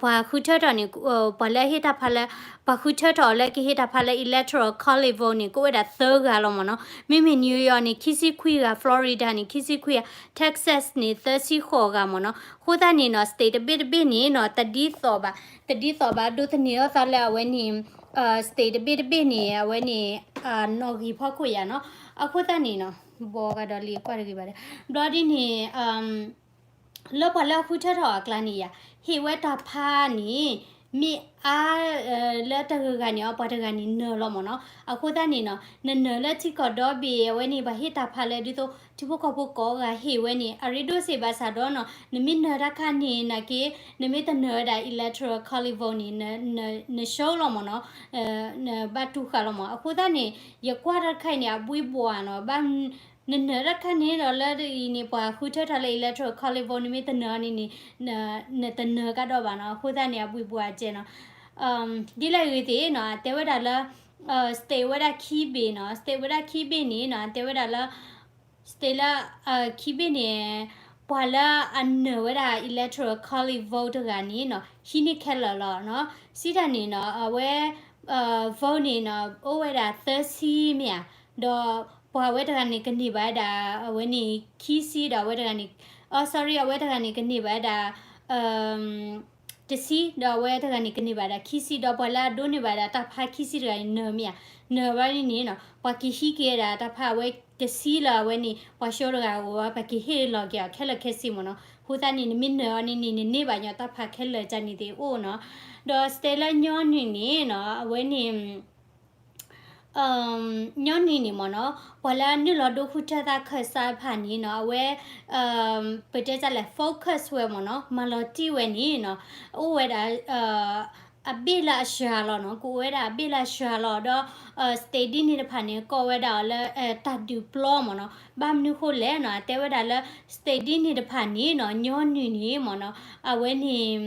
ပှၤဃုထၢထီၣ်န့ၣ် ပှၤလၢဟ့ၣ်တၢ်ဖးလၢ ပှၤဃုထၢထီၣ်အီၤလၢကဟ့ၣ်တၢ်ဖးလၢ electoral college vote န့ၣ် ကအိၣ်ဝဲဒၣ်သၢဂၤလီၤမ့ၢ်နီၤ. မ့မ့ၢ် New York န့ၣ် ခံဆံခွံဂၤ, Florida န့ၣ် ခံဆံခွံဂၤ, Texas န့ၣ် သၢဆံဃိးဂၤမ့ၢ်နီၤ. အဃိသတးန့ၣ်နီၤ state တဘ့ၣ်တဘ့ၣ်န့ၣ်နီၤ တဒ်သိးဘၣ်, တဒ်သိးဘၣ် ဒိးသန့ၤထီၣ်သးလၢအဝဲန့ၣ် state တဘ့ၣ်တဘ့ၣ်န့ၣ် အဝဲန့ၣ် နီၣ်ဂံၢ်ဖီခိၣ်ယၤနီၤ. အဃိသတးန့ၣ်နီၤ ဘီဂၤဒီးလံာ်ကွၢ်တဂ့ၤဘၣ်ဒီး ဘျီဒ်န့ၣ် လၢပှၤလၢအဃုထၢထီၣ်အကျါန့ၣ်ယၤ ဟ့ၣ်ဝဲတၢ်ဖးန့ၣ် မ့ၢ်အါ လၢတဂၤဂၤန့ၣ် အပှၤတဂၤန့ၣ်နၢၤလီၤမ့ၢ်နီၤ. အဃိသတးန့ၣ်နီၤ နနၢၤလၢထံကီၢ်ဒီဘ့ၣ် အဝဲန့ၣ် ပှၤဟ့ၣ်တၢ်ဖးလၢဒ်သိး ထံဖိကီၢ်ဖိကိးဂၤဟ့ၣ်ဝဲန့ၣ် အရ့ဒိၣ်စ့ၢ်ဘၣ်ဆၣ်ဒီးနီၤ နမ့ၢ်နၢၤတၢ်ခါန့ၣ်နာ်က့ နမ့ၢ်တနၢၤဝဲဒၣ် electoral college vote န့ၣ် နရှုံးလီၤမ့ၢ်နီၤ, နဘၣ်တူၢ်ဃာ်လီၤမ့ၢ်. အဃိသတးန့ၣ် ယကွၢ်တၢ်တခါအံၤန့ၣ် အဘှံးဘှးနီၤ, ဘၣ် နနၢၤတၢ်တခါန့ၣ်ဒီးလၢအံၤန့ၣ် ပှၤဃုထၢထီၣ်လၢ electoral college vote န့ၣ် မ့ၢ်တနၢၤအီၤန့ၣ်န့ၣ် နတနၢၤကဒီးဘၣ်နီၤ. အဃိသတးန့ၣ် အဘှံးဘှးကဲနီၤ. ဒ်လဲၣ်ဂ့ၤသ့ၣ်နီၤ အတဲဝဲဒၣ်လၢ state ဝဲဒၣ်ခံဘ့ၣ်နီၤ, state ဝဲဒၣ်ခံဘ့ၣ်န့ၣ်နီၤ အတဲဝဲဒၣ်လၢ state လၢ ခံဘ့ၣ်န့ၣ် ပှၤလၢအနၢၤဝဲဒၣ် electoral college vote တဂၤန့ၣ်နီၤ ဟံးန့ၢ်ခဲလၢာ်လီၤနီၤ. စံးတၢ်န့ၣ်နီၤ အဝဲ vote န့ၣ်နီၤ အိၣ်ဝဲဒၣ်သၢဆံမ့ၢ်ဧါ, ဒီးပှၤဝဲတဂၤန့ၣ် ကန့ၢ်ဘၣ်ဝဲဒၣ် အဝဲန့ၣ်ခံဆံ ဒီးအဝဲတဂၤန့ၣ် အ sorry အဝဲတဂၤန့ၣ် ကန့ၢ်ဘၣ်ဝဲဒၣ် တဆံ ဒီးအဝဲတဂၤန့ၣ် ကန့ၢ်ဘၣ်ဒၣ်ခံဆံ ဒီးပှၤလၢအဒိးန့ၢ်ဘၣ်ဒၣ်တၢ်ဖးခံဆံတဂၤန့ၣ် နၢၤမ့ၢ်ဧါ, နၢၤဘၣ်န့ၣ်နီၤ ပှၤက့ၤဟံးက့ၤဝဲဒၣ်တၢ်ဖးအဝဲတဆံလၢအဝဲန့ၣ် ပှၤရှုံးတဂၤအဂီၢ် ပှၤက့ၤဟ့ၣ်လီၤက့ၤအီၤခဲလၢာ်ခဲဆ့မ့ၢ်နီၤ. အဃိသတးန့ၣ် နမ့ၢ်နၢၤအီၤန့ၣ်န့ၣ် နန့ၢ်ဘၣ်ညီတၢ်ဖးခဲလၢာ်ကန့ၣ်သ့ၣ်အိၣ်နီၤ. ဒီး state လၢညီနုၢ်န့ၣ်နီၤ အဝဲန့ၣ် ညီနုၢ်န့ၣ်မ့ၢ်နီၤ, ပှၤလၢအနုာ်လီၤဒိဃုထၢသးခၢၣ်စးတဖၣ်န့ၣ်နီၤ, အဝဲ ပတဲတၢ်လဲၣ် focus ဝဲမ့ၢ်နီၤ, မၤလီၤတံၢ်ဝဲန့ၣ်နီၤ, အိၣ်ဝဲဒၣ် အဘ့ၣ်လၢအစှၤလီၤနီၤ, ကအိၣ်ဝဲဒၣ်အဘ့ၣ်လၢအစှၤလီၤ, ဒီး state ဒ်န့ၣ်တဖၣ်န့ၣ် ကိးဝဲဒၣ်အီၤလၢ တၢ်ဒုးပျီမ့ၢ်နီၤ. ဘၣ်မနုၤဃိလဲၣ်နီၤ, တဲဝဲဒၣ်လၢ state ဒ်န့ၣ်တဖၣ်န့ၣ်နီၤ, ညီနုၢ်န့ၣ်မ့ၢ်နီၤ, အဝဲန့ၣ်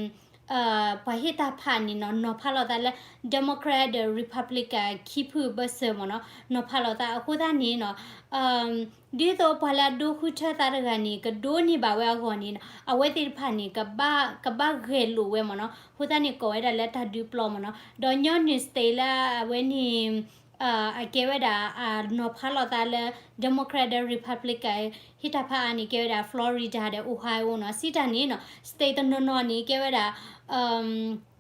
ပှၤဟ့ၣ်တၢ်ဖးန့ၣ်နီၤ, နီၤဖးလိာ်သးလၢ Democrat ဒီး Republican ခံဖုအဘၢၣ်စၢၤမ့ၢ်နီၤ, နီၤဖးလိာ်သးအဃိသတးန့ၣ်နီၤ, ဒ်သိးပှၤလၢအဒိဃုထၢသးတဂၤန့ၣ် ကဒိးန့ၢ်ဘၣ်ဝဲအဂီၢ်န့ၣ်နီၤ, အဝဲသ့ၣ်တဖၣ်န့ၣ် ကဘၣ်ဂဲၤလိာ်ဝဲမ့ၢ်နီၤ, အဃိသတးန့ၣ် ကိးဝဲဒၣ်လၢတၢ်ဒုးပျီမ့ၢ်နီၤ. ဒီးညီနုၢ် state လၢအဝဲန့ၣ် အကဲဝဲဒၣ် နီၤဖးလိာ်သးလၢ Democrat ဒီး Republican ဟ့ၣ်တၢ်ဖးအါန့ၣ် ကဲဝဲဒၣ် Florida ဒီး Ohio နီၤ, စံးတၢ်န့ၣ်နီၤ, state တနီၤနီၤန့ၣ် ကဲဝဲဒၣ်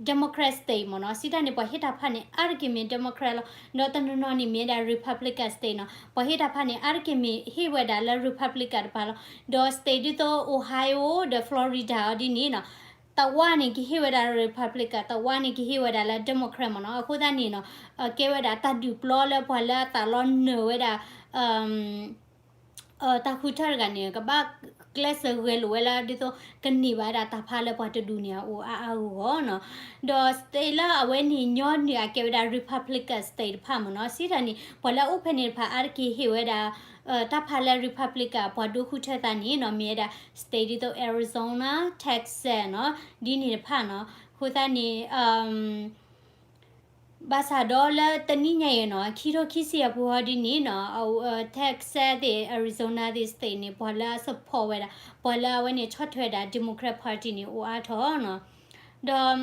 Democrat state မ့ၢ်နီၤ, စံးတၢ်န့ၣ် ပှၤဟ့ၣ်တၢ်ဖးန့ၣ် အါတက့ၢ်မ့ၢ် Democrat လီၤ, ဒီးတနီၤနီၤန့ၣ်မ့ၢ်ဝဲဒၣ် Republican state နီၤ, ပှၤဟ့ၣ်တၢ်ဖးန့ၣ် အါတက့ၢ်မ့ၢ်ဟ့ၣ်ဝဲဒၣ်လၢ Republican တပၤလီၤ. ဒီး state ဒ်သိး Ohio ဒီး Florida အီၤဒ်န့ၣ်နီၤ, တဝးန့ၣ် ကဟ့ၣ်ဝဲဒၣ် Republican, တဝးန့ၣ် ကဟ့ၣ်ဝဲဒၣ်လၢ Democrat မ့ၢ်နီၤ, အဃိသတးန့ၣ်နီၤ, ကဲဝဲဒၣ်တၢ်ဒုးပျီလၢပှၤလၢအသးလီနၢၤဝဲဒၣ် တၢ်ဃုထၢတဂၤန့ၣ် ကဘၣ်ကျဲးစၢးဂဲၤလိာ်ဝဲလၢ ဒ်သိးကန့ၢ်ဘၣ်ဝဲဒၣ်တၢ်ဖးလၢပှၤတဒူၣ်န့ၣ်အအိၣ်အါအါဂီၢ်ဂီၢ်နီၤ. ဒီး state လၢအဝဲန့ၣ် ညီနုၢ်အကဲဝဲဒၣ် Republican state တဖၣ်မ့ၢ်နီၤ, စံးတၢ်န့ၣ် ပှၤလၢအအိၣ်ဖဲန့ၣ်တဖၣ် အါတက့ၢ်ဟ့ၣ်ဝဲဒၣ် တၢ်ဖးလၢ Republican ပှၤဒိဃုထၢသးန့ၣ်နီၤ, မ့ၢ်ဝဲဒၣ် state ဒ်သိး Arizona, Texas နီၤ, ဒ်န့ၣ်တဖၣ်နီၤ. အဃိသတးန့ၣ် ဘၣ်ဆၣ်ဒီးလၢတနံၣ်ညါအံၤနီၤ, ခံထိခံဆံအပူၤဟီဒ်န့ၣ်နီၤ, Texas သ့ၣ် Arizona သ့ၣ် state န့ၣ် ပှၤလၢအ support ဝဲဒၣ်, ပှၤလၢအဝဲန့ၣ်ဆီၣ်ထွဲဒၣ် Democrat Party န့ၣ် အိၣ်အါထီၣ်နီၤ. ဒီး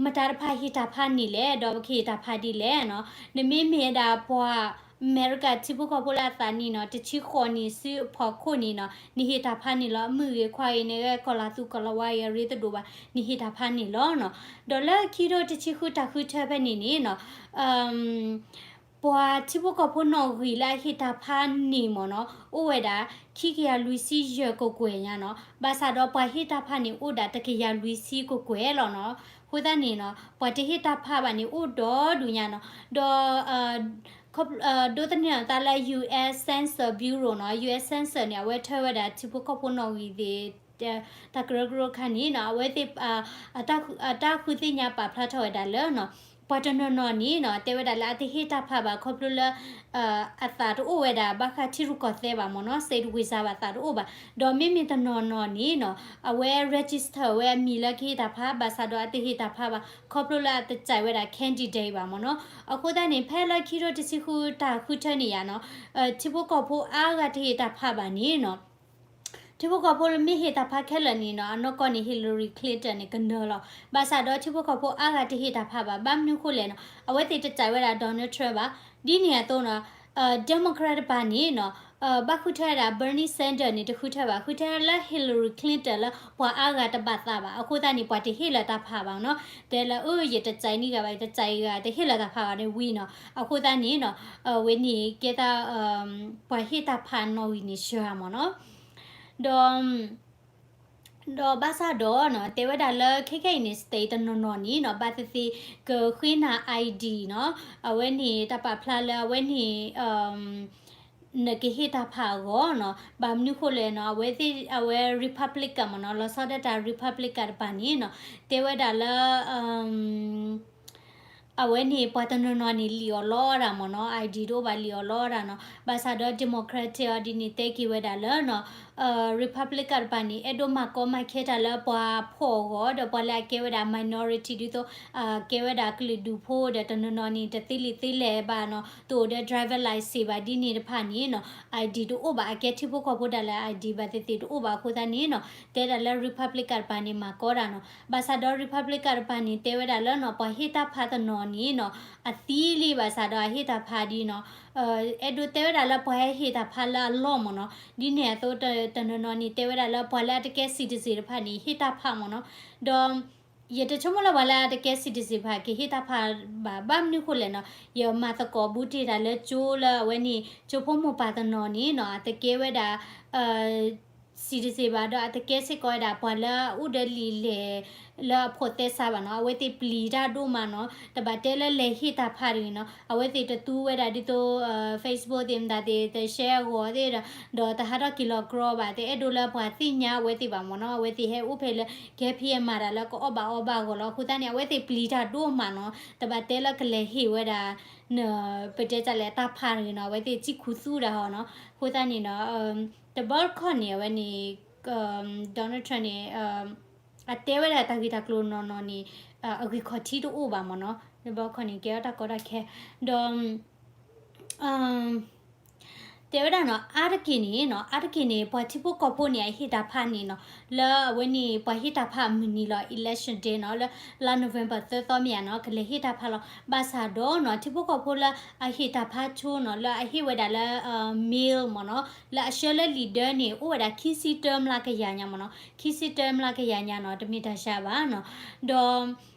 မတၤတဖၣ်ဟ့ၣ်တၢ်ဖးန့ၢ်လဲၣ်, ဒီးပကဟ့ၣ်တၢ်ဖးဒ်လဲၣ်နီၤ. နမ့မ့ၢ်ဝဲဒၣ်ပှၤအမဲရကၤထံဖိကီၢ်ဖိလၢအသးနံၣ်နီၤ, တဆံဃိးနံၣ်ဆူအဖီခိၣ်န့ၣ်နီၤ, နဟ့ၣ်တၢ်ဖးန့ၢ်လီၤ. အမုၢ်ဂ့ၤခွါဂ့ၤ နဂဲၤကီၢ်လၤသူကီၢ်လၤဝါဂ့ၤ အရ့တဒိၣ်ဘၣ်, နဟ့ၣ်တၢ်ဖးန့ၢ်လီၤနီၤ. ဒီးလၢခံထိတဆံဃုတၢ်ဃုထၢဖဲန့ၣ်န့ၣ်နီၤ, ပှၤထံဖိကီၢ်ဖိနီၣ်ဂံၢ်လၢအဟ့ၣ်တၢ်ဖးန့ၢ်မ့ၢ်နီၤ, အိၣ်ဝဲဒၣ် ခံကယၤလွံၢ်ဆံယဲၢ်ကကွဲၢ်ညါနီၤ. ဘၣ်ဆၣ်ဒီးပှၤဟ့ၣ်တၢ်ဖးန့ၣ် အိၣ်ဒၣ်တကယၤလွံၢ်ဆံကကွဲၢ်လီၤနီၤ. အဃိသတးန့ၣ်နီၤ, ပှၤတဟ့ၣ်တၢ်ဖးဘၣ်န့ၣ် အိၣ်ဒီဒူၣ်ညါနီၤ. ဒီး ဒိးသန့ၤအသးလၢ US Census Bureau နီၤ, US Census န့ၣ် အဝဲထၢဝဲဒၣ်ထံဖိကီၢ်ဖိနီၣ်ဂံၢ်သ့ၣ် တၢ်ကရၢကရိခါန့ၣ်နီၤ, အဝဲသ့ၣ် အတၢ်ဃုသ့ၣ်ညါပာ်ဖျါထီၣ်ဝဲဒၣ်လၢနီၤ, ပှၤတနီၤနီၤန့ၣ်နီၤ, တဲဝဲဒၣ်လၢအတဟ့ၣ်တၢ်ဖးဘၣ်ခီဖျိလၢ အသးတအိၣ်ဝဲဒၣ်ဘၣ်ဃးထံရူၢ်ကီၢ်သဲးဘၣ်မ့ၢ်နီၤ, state visa ဘၣ်သးတအိၣ်ဘၣ်. ဒီးမ့မ့ၢ်တနီၤနီၤန့ၣ်နီၤ, အဝဲ register ဝဲအမံၤလၢကဟ့ၣ်တၢ်ဖး, ဘၣ်ဆၣ်ဒီးအတဟ့ၣ်တၢ်ဖးဘၣ် ခီဖျိလၢအတစဲးဝဲဒၣ် candidate ဘၣ်မ့ၢ်နီၤ. အဃိသတးန့ၣ် ဖဲလၢခံထိတဆံဃုတၢ်ဃုထၢန့ၣ်ယါနီၤ, ထံဖိကီၢ်ဖိအါဂၤတဟ့ၣ်တၢ်ဖးဘၣ်န့ၣ်နီၤ, ထံဖိကီၢ်ဖိလၢမ့ၢ်ဟ့ၣ်တၢ်ဖးခဲလၢာ်န့ၣ်နီၤ, အနီၢ်ကီၢ်န့ၣ် Hillary Clinton န့ၣ် ကနၢၤလီၤ. ဘၣ်ဆၣ်ဒီးထံဖိကီၢ်ဖိအါဂၤတဟ့ၣ်တၢ်ဖးဘၣ်. ဘၣ်မနုၤဃိလဲၣ်နီၤ, အဝဲသ့ၣ်တစဲးဝဲဒၣ် Donald Trump ဘၣ်. ဒ်န့ၣ်အသိးနီၤ, Democrat တပၤန့ၣ်နီၤ, ဘၣ်ဃုထၢဝဲဒၣ် Bernie Sanders န့ၣ် တဃုထၢဘၣ်, ဃုထၢလၢ Hillary Clinton လၢပှၤအါဂၤတဘၣ်သးဘၣ်. အဃိသတးန့ၣ် ပှၤတဟ့ၣ်လီၤတၢ်ဖးဘၣ်နီၤ. တဲလၢ အၢ ယတစဲးန့ၢ်ဂၤဘၣ်, ယတစဲးဂၤ တဟ့ၣ်လီၤတၢ်ဖးဘၣ်န့ၣ်ဝံၤနီၤ. အဃိသတးန့ၣ်နီၤ, ဝဲန့ၣ်ကဲသး ပှၤဟ့ၣ်တၢ်ဖးနီၣ်ဂံၢ်န့ၣ်စှၤမ့ၢ်နီၤ. ဒီး ဒီးဘၣ်ဆၣ်ဒီးနီၤ, တဲဝဲဒၣ်လၢခဲခဲအံၤန့ၣ် state တနီၤနီၤန့ၣ်နီၤ, ဘၣ်သ့ၣ်သ့ၣ်ကဃ့နၤ ID နီၤ, အဝဲန့ၣ်တၢ်ပာ်ဖျါလၢအဝဲန့ၣ် နကဟ့ၣ်တၢ်ဖးအဂီၢ်နီၤ. ဘၣ်မနုၤဃိလဲၣ်နီၤ, အဝဲသ့ၣ် အဝဲ Republican မ့ၢ်နီၤ, လီၤဆီဒၣ်တၢ် Republican တပၤန့ၣ်နီၤ, တဲဝဲဒၣ်လၢ အဝဲန့ၣ် ပှၤတနီၤနီၤန့ၣ် လံာ်အီၣ်လီအီၣ်ဒၣ်မ့ၢ်နီၤ, ID တအိၣ်ဘၣ် လံာ်အီၣ်လီအီၣ်ဒၣ်နီၤ. ဘၣ်ဆၣ်ဒီး Democratic အီၤဒ်န့ၣ် တဲက့ၤဝဲဒၣ်လၢနီၤ, Republican တပၤန့ၣ် အဲၣ်ဒိးမၤကီမၤခဲတၢ်လၢပှၤဖှီၣ်အဂီၢ် ဒီးပှၤလၢအကဲဝဲဒၣ် minority ဒ်သိး ကဲဝဲဒၣ်ကလုာ်ဒူၣ်ဖိဒီး တနီၤနီၤန့ၣ် တသ့လံာ်သ့လဲၢ်ဘၣ်နီၤ, တအိၣ်ဒီး driver license ဘၣ်ဒ်န့ၣ်တဖၣ်န့ၣ်နီၤ, ID တအိၣ်ဘၣ်. အကဲထံဖိကီၢ်ဖိဒၣ်လဲာ် ID ဘၣ်သ့ၣ်သ့ၣ်တအိၣ်ဘၣ်အဃိသတးန့ၣ်နီၤ, တဲဒၣ်လၢ Republican တပၤန့ၣ် မၤကီတၢ်နီၤ. ဘၣ်ဆၣ်ဒီး Republican တပၤန့ၣ် တဲဝဲဒၣ်လၢနီၤ, ပှၤဟ့ၣ်တၢ်ဖးတနီၤန့ၣ်နီၤ, အသံလံ ဘၣ်ဆၣ်ဒီးအဟ့ၣ်တၢ်ဖးဒ်နီၤ, အဲၣ်ဒိးတဲဝဲဒၣ်လၢပှၤဟဲဟ့ၣ်တၢ်ဖးလၢအလီၢ်မ့ၢ်နီၤ. ဒ်န့ၣ်အသိး တနီၤနီၤန့ၣ် တဲဝဲဒၣ်လၢပှၤလၢအတကဲ citizen တဖၣ်န့ၣ် ဟ့ၣ်တၢ်ဖးမ့ၢ်နီၤ. ဒီး ယတဆိကမိၣ်လၢပှၤလၢအတကဲ citizen တဖၣ် ကဟ့ၣ်တၢ်ဖးဘၣ်. ဘၣ်မနုၤဃိလဲၣ်နီၤ, ယမၤသကိးဘူးတ့ၢ်တၢ်လၢကၠိလၢအဝဲန့ၣ် ကၠိဖိမိၢ်ပၢ်တနီၤန့ၣ်နီၤ, အတကဲဝဲဒၣ် citizen ဘၣ်ဒီး အတကဲစ့ၢ်ကီးဝဲဒၣ် ပှၤလၢအအိၣ်ဒီးလံာ်လဲၢ် လၢအဖိးသဲစးဘၣ်နီၤ, အဝဲသ့ၣ်ပျံၤတၢ်ဒိၣ်မးနီၤ, တဘၣ်တဲလၢလဲၤဟ့ၣ်တၢ်ဖးတဂ့ၤနီၤ, အဝဲသ့ၣ်တသူဝဲဒၣ်ဒ်သိး Facebook သ့ၣ်မတၤသ့ၣ် တ share အဂီၤသ့ၣ်ဒီး, ဒီးတဟးထီၣ်က့ၤလီၤကြီဘၣ်, တအဲၣ်ဒိးလၢပှၤသ့ၣ်ညါအဝဲသ့ၣ်ဘၣ်မ့ၢ်နီၤ, အဝဲသ့ၣ်ဟဲအိၣ်ဖဲလၢ ကဲဖံအမၤတၢ်လၢကအီၣ်ဘၣ်အီဘၣ်အဂီၢ်လီၤ, အဃိသတးန့ၣ် အဝဲသ့ၣ်ပျံၤတၢ်ဒိၣ်မးနီၤ, တဘၣ်တဲလၢကလဲၤဟ့ၣ်ဝဲဒၣ် ပတဲတၢ်လဲၣ်တၢ်ဖးတဂ့ၤနီၤ, အဝဲသ့ၣ်စံၣ်ခူသူၣ်ဒၣ်ဟီနီၤ, အဃိသတးန့ၣ်နီၤ, တဘျီတခီၣ်န့ၣ် အဝဲန့ၣ် Donald Trump န့ၣ် အတဲဝဲဒၣ်တၢ်ဂ့ၢ်တၢ်ကျိၤနီၢ်နီၢ်န့ၣ် အဂံၢ်ခီၣ်ထံးတအိၣ်ဘၣ်မ့ၢ်နီၤ, တဘျီတခီၣ်န့ၣ် ကဲထီၣ်တၢ်ကီတၢ်ခဲ, ဒီး တဲဝဲဒၣ်နီၤ, အါတက့ၢ်န့ၣ်နီၤ, အါတက့ၢ်န့ၣ် ပှၤထံဖိကီၢ်ဖိန့ၣ် အဟ့ၣ်တၢ်ဖးန့ၣ်နီၤ, လၢအဝဲန့ၣ် ပှၤဟ့ၣ်တၢ်ဖးအမုၢ်နံၤလီၤ, election day နီၤ, လၢလါ November သၢသီမ့ၢ်ဧါနီၤ, ကလဲၤဟ့ၣ်တၢ်ဖးလီၤ, ဘၣ်ဆၣ်ဒီးနီၤ, ထံဖိကီၢ်ဖိလၢအဟ့ၣ်တၢ်ဖးဆိနီၤ, လၢအဟ့ၣ်ဝဲဒၣ်လၢ mail မ့ၢ်နီၤ, လၢအဆှၢလၢလံာ်ဒၢန့ၣ် အိၣ်ဝဲဒၣ်ခံဆံတၢမျးကယၤညါမ့ၢ်နီၤ, ခံဆံတၢမျးကယၤညါနီၤ, တမ့ၢ်တၢ်ဆါဘၣ်နီၤ, ဒီး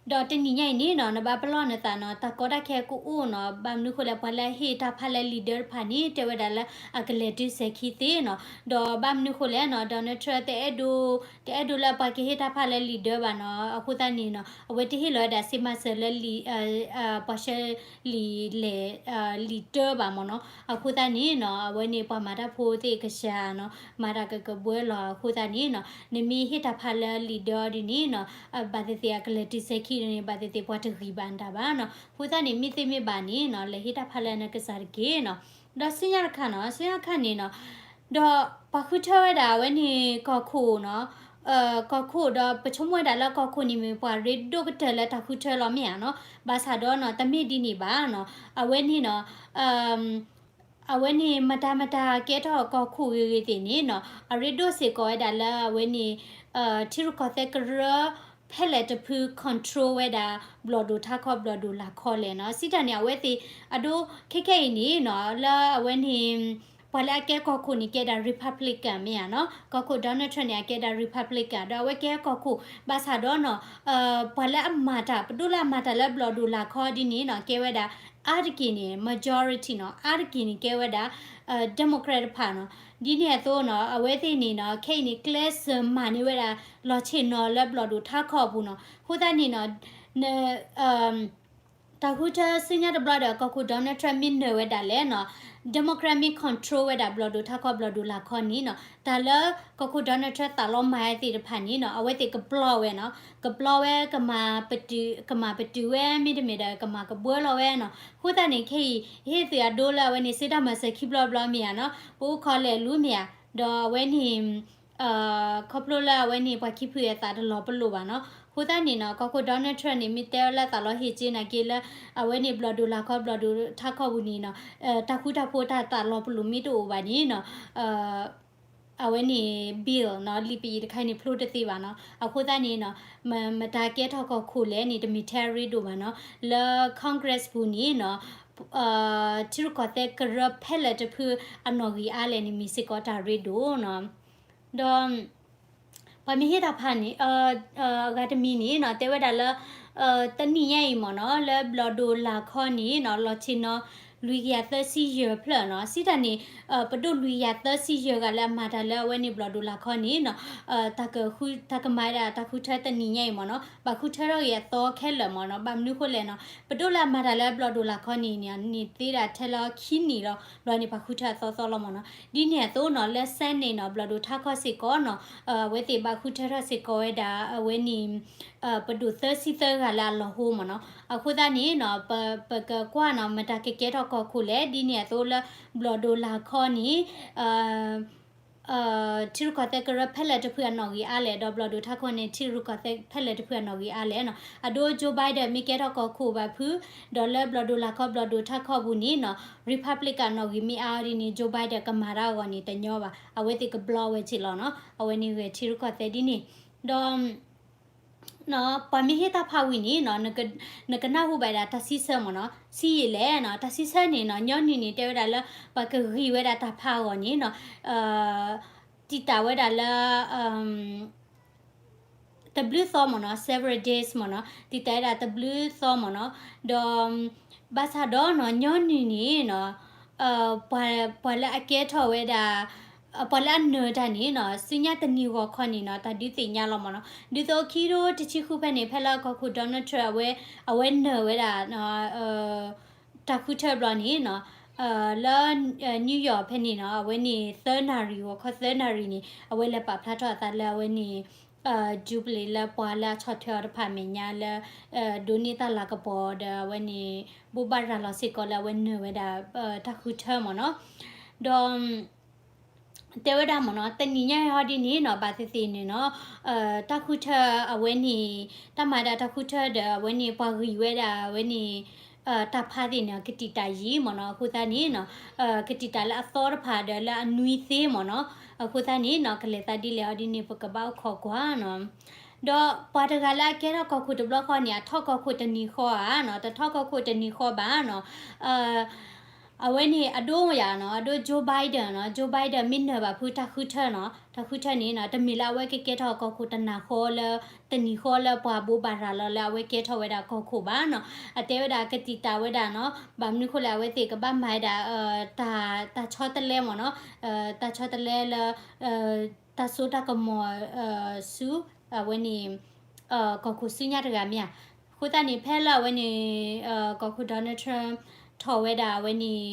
ဒီးတနံၤညါအံၤန့ၣ်နီၤ, နဘၣ်ပလီၢ်နသးနီၤ, တၢ်ကီတၢ်ခဲကအိၣ်နီၤ, ဘၣ်မနုၤဃိလဲၣ်, ပှၤလၢအဟ့ၣ်တၢ်ဖးလၢလံာ်ဒၢတဖၣ်န့ၣ် တဲဝဲဒၣ်လၢအကလဲၤတုၤစဲၤခံသ့နီၤ, ဒီးဘၣ်မနုၤဃိလဲၣ်နီၤ, Donald Trump တအဲၣ်ဒိး, တအဲၣ်ဒိးလၢပှၤကဟ့ၣ်တၢ်ဖးလၢလံာ်ဒၢဘၣ်နီၤ, အဃိသတးန့ၣ်နီၤ, အဝဲတဟ့ၣ်လီၤဝဲဒၣ်စ့မၤစၢၤလၢလံာ် ပှၤဆှၢလံာ်လဲၢ် လံာ်တၢဘၣ်မ့ၢ်နီၤ, အဃိသတးန့ၣ်နီၤ, အဝဲန့ၣ်ပှၤမၤတၢ်ဖိသ့ၣ်ကစၢ်နီၤ, မၤတၢ်ကကဘှဲလီၤအဃိသတးန့ၣ်နီၤ, နမ့ၢ်ဟ့ၣ်တၢ်ဖးလၢလံာ်ဒၢဒ်န့ၣ်နီၤ, ဘၣ်သ့ၣ်သ့ၣ်အကလဲၤတုၤစဲၤခံန့ၣ် ဘၣ်သ့ၣ်သ့ၣ်ပှၤတဂံၢ်ဘၣ်နတၢ်ဘၣ်နီၤ, အဃိသတးန့ၣ် မ့ၢ်သ့မ့ၢ်ဘၣ်န့ၣ်နီၤ, လဲၤဟ့ၣ်တၢ်ဖးလၢနကစၢ်တက့ၢ်နီၤ, ဒီးဆူညါတခါနီၤ, ဆူညါတခါန့ၣ်နီၤ, ဒီးပှၤဃုထၢဝဲဒၣ်အဝဲန့ၣ်ကီၢ်ခိၣ်နီၤ, ကီၢ်ခိၣ်ဒီးပဆိကမိၣ်ဝဲဒၣ်လၢကီၢ်ခိၣ်န့ၣ်မ့ၢ်ပှၤရ့ဒိၣ်ကတၢၢ်လၢတၢ်ဃုထၢလီၤမ့ၢ်ဧါနီၤ, ဘၣ်ဆၣ်ဒီးနီၤ တမ့ၢ်ဒ်န့ၣ်ဘၣ်နီၤ, အဝဲန့ၣ်နီၤ, အဝဲန့ၣ်မတၤမတၤကဲထီၣ်ကီၢ်ခိၣ်ဂ့ၤဂ့ၤသ့ၣ်န့ၣ်နီၤ, အရ့ဒိၣ်စ့ၢ်ကီးဝဲဒၣ်လၢအဝဲန့ၣ် ထံရူၢ်ကီၢ်သဲးကရၢ ဖဲလဲၣ်တဖု control ဝဲဒၣ် ဘျီၣ်ဒိၣ်ထါခီ ဘျီၣ်ဒိၣ်လာ်ခီလဲၣ်နီၤ, စံးတၢ်န့ၣ် အဝဲသ့ၣ်အဒိ ခဲခဲအံၤန့ၣ်နီၤ, လၢအဝဲန့ၣ် ပှၤလၢအကဲကီၢ်ခိၣ်န့ၣ် ကဲဒၣ် Republican မ့ၢ်ဧါနီၤ, ကီၢ်ခိၣ် Donald Trump န့ၣ် အကဲဒၣ် Republican ဒီးအဝဲကဲကီၢ်ခိၣ် ဘၣ်ဆၣ်ဒီးနီၤ, ပှၤလၢအမၤတၢ် ပဒိၣ်လၢအမၤတၢ်လၢဘျီၣ်ဒိၣ်လာ်ခီဒ်န့ၣ်နီၤ, ကဲဝဲဒၣ် အါတက့ၢ်န့ၣ် majority နီၤ, အါတက့ၢ်န့ၣ် ကဲဝဲဒၣ် Democrat တဖၣ်နီၤ, ဒ်န့ၣ်အသိးနီၤ, အဝဲသ့ၣ်န့ၣ်နီၤ, ခဲအံၤန့ၣ် ကျဲးစၢးမၤန့ၢ်ဝဲဒၣ် လီၤဆ့ၣ်နီၤလၢဘျီၣ်ဒိၣ်ထါခီအပူၤနီၤ, အဃိသတးန့ၣ်နီၤ, တၢ်ဃုထၢဆူညါတဘျီဒီး ကီၢ်ခိၣ် Donald Trump မ့ၢ်နၢၤဝဲဒၣ်လဲၣ်နီၤ, Democrat မ့ၢ် control ဝဲဒၣ်ဘျီၣ်ဒိၣ်ထါခီ ဘျီၣ်ဒိၣ်လာ်ခီန့ၣ်နီၤ, တၢ်လၢကီၢ်ခိၣ် Donald Trump သးလီမၤဝဲသ့ၣ်တဖၣ်န့ၣ်နီၤ, အဝဲသ့ၣ်ကဘျီဝဲနီၤ, ကဘျီဝဲ ကမၤပတုာ်, ကမၤပတုာ်ဝဲ မ့တမ့ၢ်ဒီး ကမၤကဘှၢလီၤဝဲနီၤ, အဃိသတးန့ၣ် ခဲအံၤ ဟ့ၣ်သုးအဒိလၢအဝဲန့ၣ် စ့တၢ်မၤစၢၤခံဘျီဘျီမ့ၢ်ဧါနီၤ, ပအိၣ်ခီလဲၣ်လူမ့ၢ်ဧါ, ဒီးအဝဲန့ၣ် ခီဖျိလၢအဝဲန့ၣ် ပှၤခံဖုအသးတလီၤပလိာ်ဘၣ်နီၤ, အဃိသတးန့ၣ်နီၤ, ကီၢ်ခိၣ် Donald Trump န့ၣ် မ့ၢ်တဲဝဲလၢသးလီဟ့ၣ်က့ၤနာ်က့လၢ အဝဲန့ၣ်ဘျီၣ်ဒိၣ်လာ်ခီ ဘျီၣ်ဒိၣ်ထါခီပူၤန့ၣ်နီၤ, တၢ်ဃူတၢ်ဖိးတၢ်သးလီၤပလိာ်မ့ၢ်တအိၣ်ဘၣ်န့ၣ်နီၤ, အဝဲန့ၣ် bill နီၤ, လံာ်ပယီၤတခါန့ၣ် ဖျိတသ့ဘၣ်နီၤ, အဃိသတးန့ၣ်နီၤ, မတၤကဲထီၣ်ကီၢ်ခိၣ်လဲၣ်န့ၣ် တမ့ၢ်ထဲအရ့ဒိၣ်ဘၣ်နီၤ, လၢ Congress ပူၤန့ၣ်နီၤ, ထံရူၢ်ကီၢ်သဲးကရၢဖဲလဲၣ်တဖုအနီၣ်ဂံၢ်အါလဲၣ်န့ၣ် မ့ၢ်စ့ၢ်ကီးတၢ်ရ့ဒိၣ်နီၤ, ဒီး ပှၤမ့ၢ်ဟ့ၣ်တၢ်ဖးန့ၣ်, အဂၤတမံၤန့ၣ်နီၤ, တဲဝဲဒၣ်လၢ တနံၣ်ညါအံၤမ့ၢ်နီၤ, လၢဘျီၣ်ဒိၣ်လာ်ခီန့ၣ်နီၤ, လီၤဆ့ၣ်နီၤ လွံၢ်ကယၤသၢဆံယဲၢ်ဖျၢၣ်နီၤ, စံးတၢ်န့ၣ် ပဒိၣ်လွံၢ်ကယၤသၢဆံယဲၢ်ဂၤလၢအမၤတၢ်လၢအဝဲန့ၣ်ဘျီၣ်ဒိၣ်လာ်ခီန့ၣ်နီၤ, တၢ်ကမၤဝဲဒၣ်တၢ်ဃုထၢတနံၣ်ညါအံၤမ့ၢ်နီၤ, ဘၣ်ဃုထၢထီၣ်က့ၤအသီခဲလၢာ်မ့ၢ်နီၤ, ဘၣ်မနုၤဃိလဲၣ်နီၤ, ပဒိၣ်လၢအမၤတၢ်လၢဘျီၣ်ဒိၣ်လာ်ခီန့ၣ်န့ၣ် န့ၢ်သ့ဒၣ်ထဲလၢခံနံၣ်လီၤ, ဘျီန့ၣ် ပှၤဃုထၢအသီသီလီၤမ့ၢ်နီၤ, ဒ်န့ၣ်အသိးနီၤ, လၢ Senate နီၤ, ဘျီၣ်ဒိၣ်ထါခီစ့ၢ်ကီးနီၤ, အဝဲသ့ၣ်ဘၣ်ဃုထၢထီၣ်စ့ၢ်ကီးဝဲဒၣ် အဝဲန့ၣ် ပဒိၣ်သၢဆံသၢဂၤလၢအလီၤဟိမ့ၢ်နီၤ, အဃိသတးန့ၣ်နီၤ, ပကကွၢ်နီၤ, မတၤကကဲထီၣ်ကီၢ်ခိၣ်လဲၣ်, ဒ်န့ၣ်အသိးလၢ ဘျီၣ်ဒိၣ်လာ်ခီန့ၣ် ထံရူၢ်ကီၢ်သဲးကရၢဖဲလဲၣ်တဖုအနီၣ်ဂံၢ်အါလဲၣ်, ဒီးဘျီၣ်ဒိၣ်ထါခီန့ၣ် ထံရူၢ်ကီၢ်သဲးဖဲလဲၣ်တဖုအနီၣ်ဂံၢ်အါလဲၣ်နီၤ, အဒိ Joe Biden မ့ၢ်ကဲထီၣ်ကီၢ်ခိၣ်ဘၣ်ဖု, ဒီးလၢဘျီၣ်ဒိၣ်လာ်ခီ ဘျီၣ်ဒိၣ်ထါခီပူၤန့ၣ်နီၤ, Republican အနီၣ်ဂံၢ်မ့ၢ်အါအီၤဒ်န့ၣ် Joe Biden ကမၤတၢ်အဂီၢ်န့ၣ်တညီဘၣ်, အဝဲသ့ၣ်ကဘျီဝဲက့ၤလီၤနီၤ, အဝဲန့ၣ်ဂဲၤထံရူၢ်ကီၢ်သဲးဒ်န့ၣ်, ဒီး ပှၤမ့ၢ်ဟ့ၣ်တၢ်ဖးဝံၤန့ၣ်နီၤ, နကနၢ်ဟူဘၣ်ဒၣ်တၢ်စံးဆၢမ့ၢ်နီၤ, ဆံးယံာ်လဲၣ်နီၤ, တၢ်စံးဆၢန့ၣ်နီၤ, ညီနုၢ်န့ၣ် တဲဝဲဒၣ်လၢ ပှၤကဂံၢ်ဝဲဒၣ်တၢ်ဖးအဂီၢ်န့ၣ်နီၤ, တံာ်တာ်ဝဲဒၣ်လၢ တဘျုးသီမ့ၢ်နီၤ, several days မ့ၢ်နီၤ, တံာ်တာ်ဝဲဒၣ်တဘျုးသီမ့ၢ်နီၤ, ဒီး ဘၣ်ဆၣ်ဒီးနီၤ, ညီနုၢ်န့ၣ်နီၤ, ပှၤလၢအကဲထီၣ်ဝဲဒၣ် ပှၤလၢအနၢၤတၢ်န့ၣ်နီၤ ဆူညါတနံၤဂီၤခီန့ၣ်နီၤ တၢ်ဒုးသ့ၣ်ညါလီၤမ့ၢ်နီၤ. ဒ်သိးခံကထိတဆံဃုဖဲန့ၣ် ဖဲလၢကီၢ်ခိၣ် Donald Trump အဝဲ အဝဲနၢၤဝဲဒၣ် တၢ်ဃုထၢဘျီန့ၣ်နီၤ လၢ New York ဖဲန့ၣ်နီၤ အဝဲန့ၣ်သၢနၣ်ရံၣ် ဂီၤခီသၢနၣ်ရံၣ်န့ၣ် အဝဲလဲၤပာ်ဖျါထီၣ်အသးလၢအဝဲန့ၣ် Jubilee လၢပှၤလၢအဆီၣ်ထွဲအီၤတဖၣ်အမဲာ်ညါလၢ ဒိးန့ၢ်တၢ်လၤကပီၤဒီးအဝဲန့ၣ် ဘိးဘၣ်ရၤလီၤစ့ၢ်ကီးလၢအဝဲနၢၤဝဲဒၣ် တၢ်ဃုထၢမ့ၢ်နီၤ. ဒီး တဲဝဲဒၣ်မ့ၢ်နီၤ တနံၤညါအံၤဟီဒ်န့ၣ်နီၤ ဘၣ်သ့ၣ်သ့ၣ်န့ၣ်နီၤ တၢ်ဃုထၢအဝဲန့ၣ် တၢ်မၤဒၣ်တၢ်ဃုထၢဒီးအဝဲန့ၣ် ပှၤဂံၢ်ဝဲဒၣ်အဝဲန့ၣ် တၢ်ဖးသ့ၣ်န့ၣ် ကတံာ်တာ်ယံာ်မ့ၢ်နီၤ. အဃိသတးန့ၣ်နီၤ ကတံာ်တာ်လၢအသီတဖၣ်ဒီးလၢအနွံသ့မ့ၢ်နီၤ. အဃိသတးန့ၣ်နီၤ ကလဲၤသးဒ်လဲၣ်အီၤဒ်န့ၣ် ပကဘၣ်အိၣ်ခိးကွၢ်နီၤ. ဒီးပှၤတဂၤလၢအကဲထီၣ်ကီၢ်ခိၣ်တဘျီဃီန့ၣ် အထီၣ်ကီၢ်ခိၣ်တနံၤဃီဧါနီၤ တထီၣ်ကီၢ်ခိၣ်တနံၤဃီဘၣ်နီၤ အဝဲန့ၣ်အဒိယၤနီၤ အဒိ Joe Biden နီၤ Joe Biden မ့ၢ်နၢၤဘၣ်ဖုတၢ်ဃုထၢနီၤ တၢ်ဃုထၢန့ၣ်နီၤ တမ့ၢ်လၢအဝဲကကဲထီၣ်ကီၢ်ခိၣ်တနၤဃီလၢ တနံၤဃီလၢပှၤဘိးဘၣ်ရၤလီၤလၢအဝဲကဲထီၣ်ဝဲဒၣ်ကီၢ်ခိၣ်ဘၣ်နီၤ. အတဲဝဲဒၣ်ကတံာ်တာ်ဝဲဒၣ်နီၤ ဘၣ်မနုၤဃိလဲၣ် အဝဲသ့ၣ်ကဘၣ်မၤဝဲဒၣ် တၢ်ဆီတလဲမ့ၢ်နီၤ တၢ်ဆီတလဲလၢ တၢ်စိတၢ်ကမီၤ ဆူ အဝဲန့ၣ် ကီၢ်ခိၣ်ဆူညါတဂၤမ့ၢ်ဧါ. အဃိသတးန့ၣ် ဖဲလၢအဝဲန့ၣ် ကီၢ်ခိၣ် Donald Trump ထီၣ်ဝဲဒၣ်အဝဲန့ၣ်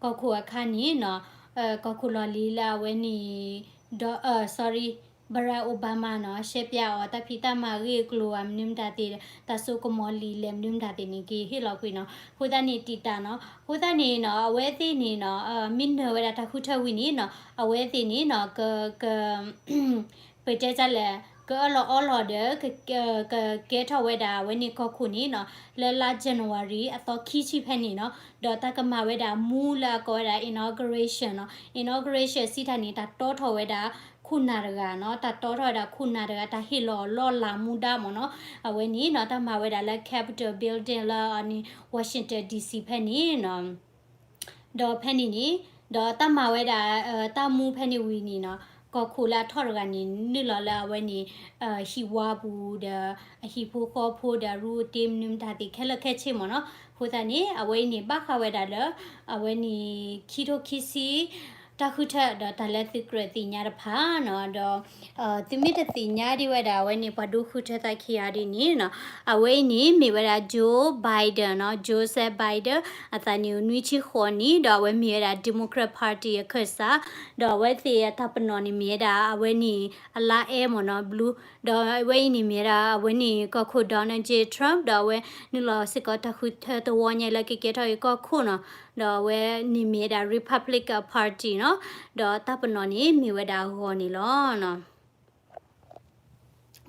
ကီၢ်ခိၣ်အခါန့ၣ်နီၤ ကီၢ်ခိၣ်လီၢ်လံၤလၢအဝဲန့ၣ် ဒီး sorry Barack Obama နီၤ ရှဲပၠးအီၤ တၢ်ဖံးတၢ်မၤဂ့ၢ်ကျိၤဧါ မနုၤမတၤသ့ၣ် တၢ်စိကမီၤလံာ်လဲၣ် မနုၤမတၤသ့ၣ်န့ၣ် ကဟ့ၣ်လီၤကွံာ်နီၤ. အဃိသတးန့ၣ် တံာ်တာ်နီၤ အဃိသတးန့ၣ်နီၤ အဝဲသ့ၣ်န့ၣ်နီၤ မ့ၢ်နၢၤဝဲဒၣ်တၢ်ဃုထၢဝံၤန့ၣ်နီၤ အဝဲသ့ၣ်န့ၣ်နီၤ က က ပတဲတၢ်လဲၣ် ကအၢၣ်လီၤအီလီၤဒီး က ကကဲထီၣ်ဝဲဒၣ်အဝဲန့ၣ်ကီၢ်ခိၣ်န့ၣ်နီၤ လၢလါ January အသီခံဆံဖဲန့ၣ်နီၤ ဒီးတၢ်ကမၤဝဲဒၣ်မူလၢအကိးဝဲဒၣ် inauguration နီၤ inauguration စံးတၢ်န့ၣ် တၢ်တီထီၣ်ဝဲဒၣ်ခိၣ်နၢ်တဂၤနီၤ တၢ်တီထီၣ်ဝဲဒၣ်ခိၣ်နၢ်တဂၤ တၢ်ဟ့ၣ်လီၤလီၢ်လၤမူဒါမ့ၢ်နီၤ အဝဲန့ၣ်နီၤ တၢ်မၤဝဲဒၣ်လၢ Capitol Building လၢအန့ၣ် Washington D C ဖဲန့ၣ်နီၤ ဒီးဖဲန့ၣ်န့ၣ် ဒီးတၢ်မၤဝဲဒၣ် တၢ်မူဖဲန့ၣ်ဝံၤန့ၣ်နီၤ ကီၢ်ခိၣ်လၢအထီၣ်တဂၤန့ၣ် နုာ်လီၤလၢအဝဲန့ၣ် ဟံၣ်ဝါပူၤဒီး အဟံၣ်ဖိဃီဖိဒီးအရူအတ့မနုၤမတၤသ့ၣ်ခဲလၢာ်ခဲဆ့မ့ၢ်နီၤ. အဃိသတးန့ၣ် အဝဲအံၤန့ၣ် ဘၣ်ဃးဝဲဒၣ်လၢ အဝဲန့ၣ် ခံထိခံဆံ တၢ်ဃုထၢဒီးတၢ်လၢသုကြၢးသ့ၣ်ညါတဖၣ်နီၤ ဒီး သုမ့ၢ်တသ့ၣ်ညါဒံးဝဲဒၣ် အဝဲန့ၣ် ပှၤဒိဃုထၢသးခံဂၤဒ်န့ၣ်နီၤ အဝဲအံၤန့ၣ် မ့ၢ်ဝဲဒၣ် Joe Biden နီၤ Joseph Biden အသးနံၣ်အိၣ်နွံဆံဃိးနံၣ် ဒီးအဝဲမ့ၢ်ဝဲဒၣ် Democrat Party အခၢၣ်စး ဒီးအဝဲသ့ၣ်အတၢ်ပနီၣ်န့ၣ်မ့ၢ်ဝဲဒၣ် အဝဲန့ၣ် အလါအဲၣ်မ့ၢ်နီၤ blue ဒီးအဝဲအံၤန့ၣ်မ့ၢ်ဝဲဒၣ် အဝဲန့ၣ် ကီၢ်ခိၣ် Donald J Trump ဒီးအဝဲနုာ်လီၤစ့ၢ်ကီးတၢ်ဃုထၢတဝီညါလၢကကဲထီၣ်က့ၤကီၢ်ခိၣ်နီၤ ဒီးအဝဲန့ၣ်မ့ၢ်ဝဲဒၣ် Republican Party နီၤ ဒီးတၢ်ပနီၣ်န့ၣ်မ့ၢ်ဝဲဒၣ်အဂီၢ်န့ၣ်လီၤ.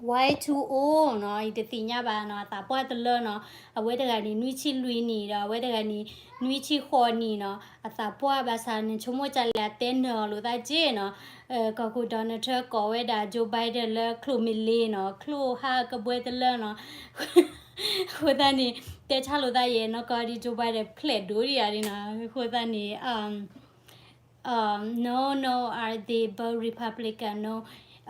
Y two O နီၤ ယတသ့ၣ်ညါဘၣ်နီၤ အသးပှၢ်တလၢနီၤ အဝဲတဂၤန့ၣ် နွံဆံလွံၢ်နံၣ်ဒီး အဝဲတဂၤန့ၣ် နွံဆံဃိးနံၣ်နီၤ အသးပှၢ်ဘၣ်ဆၣ် နဆိကမိၣ်ကလဲၣ် အတဲနၢၤအီၤလိာ်သးက့နီၤ ကီၢ်ခိၣ် Donald Trump ကိးဝဲဒၣ် Joe Biden လၢချိၣ်မ့ၢ်လ့နီၤ ချိၣ်ဟးကဘှဲတလၢနီၤ အဃိသတးန့ၣ် တဲဆါလိာ်သးယဲၢ်နီၤ ကီၢ်ဒ် Joe Biden ဖျဲးဒိၣ်ဒံးဧါဒ်နီၤ အဃိသတးန့ၣ် no no are they both Republican no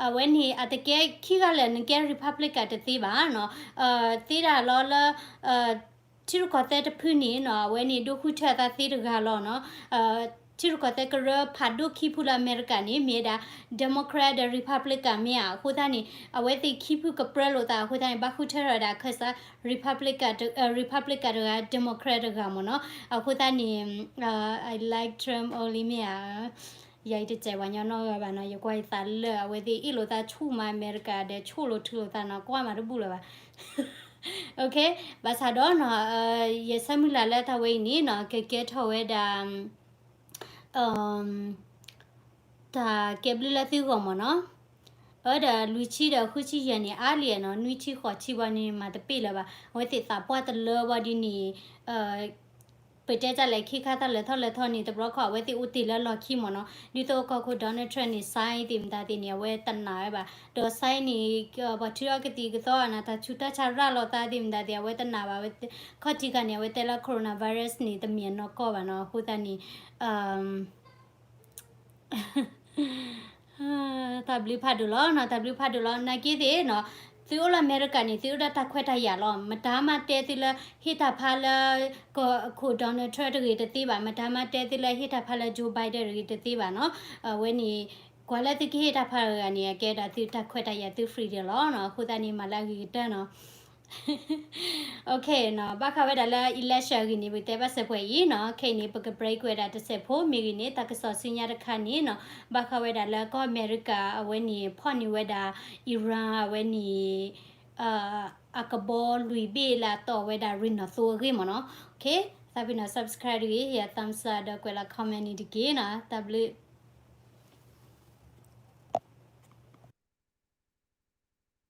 အဝဲန့ၣ် အတကဲခံဂၤလၢာ် နကဲ Republican တသ့ဘၣ်နီၤ သ့ဒၣ်လီၤလၢ ထံရူၢ်ကီၢ်သဲးတဖုန့ၣ်နီၤ အဝဲန့ၣ် ဒိဃုထၢသးသ့တဂၤလီၤနီၤ ထံရူၢ်ကီၢ်သဲးကရၢဖးဒိၣ်ခံဖုလၢအမဲရကၤန့ၣ် မ့ၢ်ဝဲဒၣ် Democrat ဒီး Republican မ့ၢ်ဧါ အဃိသတးန့ၣ် အဝဲသ့ၣ်ခံဖုကပြၢလိာ်သးအဃိသတးန့ၣ် ဘၣ်ဃုထၢထီၣ်ဝဲဒၣ်အခၢၣ်စး Republican တ Republican တဂၤ Democrat တဂၤမ့ၢ်နီၤ အဃိသတးန့ၣ် I like Trump only မ့ၢ်ဧါ ယၤအံၤတစဲးပှၤညီနီတဂၤဘၣ်နီၤ ယကွၢ်ယသးလၢာ် အဝဲသ့ၣ်အ့ၣ်လိာ်သးဆူၣ်မးအမဲရကၤဒီး ဆိၣ်လိာ်ထုလိာ်သးနီၤ ကွၢ်မးတဘူၣ်လၢၤဘၣ် ဘၣ်ဆၣ်ဒီးနီၤ ယဆၢမုၢ်လၢ်လၢတၢ်ဝဲအံၤန့ၣ်နီၤ ကကဲထီၣ်ဝဲဒၣ် တၢ်ကဲဘျုးလၢသုဂီၢ်မ့ၢ်နီၤ အၢဒီးလွံၢ်ဆံဒီးဃုဆံယဲၢ်န့ၣ် အါလံနီၤ နွံဆံဃိးဆံဘၣ်န့ၣ် မၤတပ့ၢ်လၢၤဘၣ် အဝဲသ့ၣ်သးပှၢ်တလၢဘၣ်ဒ်န့ၣ် ပတဲတၢ်လဲၣ် ခ့ခါတၢ်လဲၤထီၣ်လဲၤထီန့ၣ် တဘျီခီ အဝဲသ့ၣ်အိၣ်တ့ၢ်လၢလီၢ်ခံမ့ၢ်နီၤ ဒ်သိးကီၢ်ခိၣ် Donald Trump န့ၣ် sign သ့ၣ်မတၤသ့ၣ်န့ၣ် အဝဲတနာ်ဝဲဘၣ် ဒီး sign န့ၣ် ပှၤထုးထီၣ်ကသံၣ်ကသီနီၤ တၢ်ဆူးတၢ်ဆါရၤလီၤသးသ့ၣ်မတၤသ့ၣ် အဝဲတနာ်ဘၣ် ခီၣ်ထံးခါန့ၣ် အဝဲတဲလၢ coronavirus န့ၣ် တမ့ၢ်အနီၢ်ကီၢ်ဘၣ်နီၤ အဃိသတးန့ၣ် တၢ်ဘျုးဖးဒိၣ်လီၤနီၤ တၢ်ဘျုးဖးဒိၣ်လီၤ နာ်က့သ့ၣ်နီၤ သုအိၣ်လၢအမဲရကၤန့ၣ် သုအိၣ်ဒီးတၢ်ခွဲးတၢ်ယာ်လီၤ. မတၤမးတဲသုလၢဟ့ၣ်တၢ်ဖးလၢ ကီၢ်ခိၣ် Donald Trump တဂ့ၤတသ့ဘၣ်, မတၤမးတဲသုလၢဟ့ၣ်တၢ်ဖးလၢ Joe Biden တဂ့ၤတသ့ဘၣ်နီၤ. အဝဲန့ၣ် ကွၢ်လၢသုကဟ့ၣ်တၢ်ဖးတဂၤန့ၣ် အကဲဒၣ်သုတၢ်ခွဲးတၢ်ယာ်သု freedom လီၤနီၤ. အဃိသတးန့ၣ် မၤလၢအဂ့ၤကတၢၢ်နီၤ. Okay နီၤ, ဘၣ်ဃးဝဲဒၣ်လၢ election အဂ့ၢ်န့ၣ် ပကတဲဘၣ်စဲးပှဲၤအံၤနီၤ. ခဲအံၤန့ၣ် ပက break ဝဲဒၣ်တစဲးဖိ, မ့ၢ်ဂ့ၤန့ၣ် တၢ်ကစီၣ်ဆူညါတခါန့ၣ်နီၤ, ဘၣ်ဃးဝဲဒၣ်လၢကီၢ်အမဲရကၤ အဝဲန့ၣ် ဖီၣ်န့ၢ်ဝဲဒၣ် Iran အဝဲန့ၣ် အကဘီလွံၢ်ဘ့ၣ်လၢအတီၢ်ဝဲဒၣ်ရ့ၣ်နီၣ်သိအဂ့ၢ်မ့ၢ်နီၤ. Okay, သးပ့ၤနီၣ် subscribe တဂ့ၤ, ဟ့ၣ် thumbs up ဒီးကွဲးလီၤ comment န့ၣ်တက့ၢ်နီၤ. တၢ်ဘျုး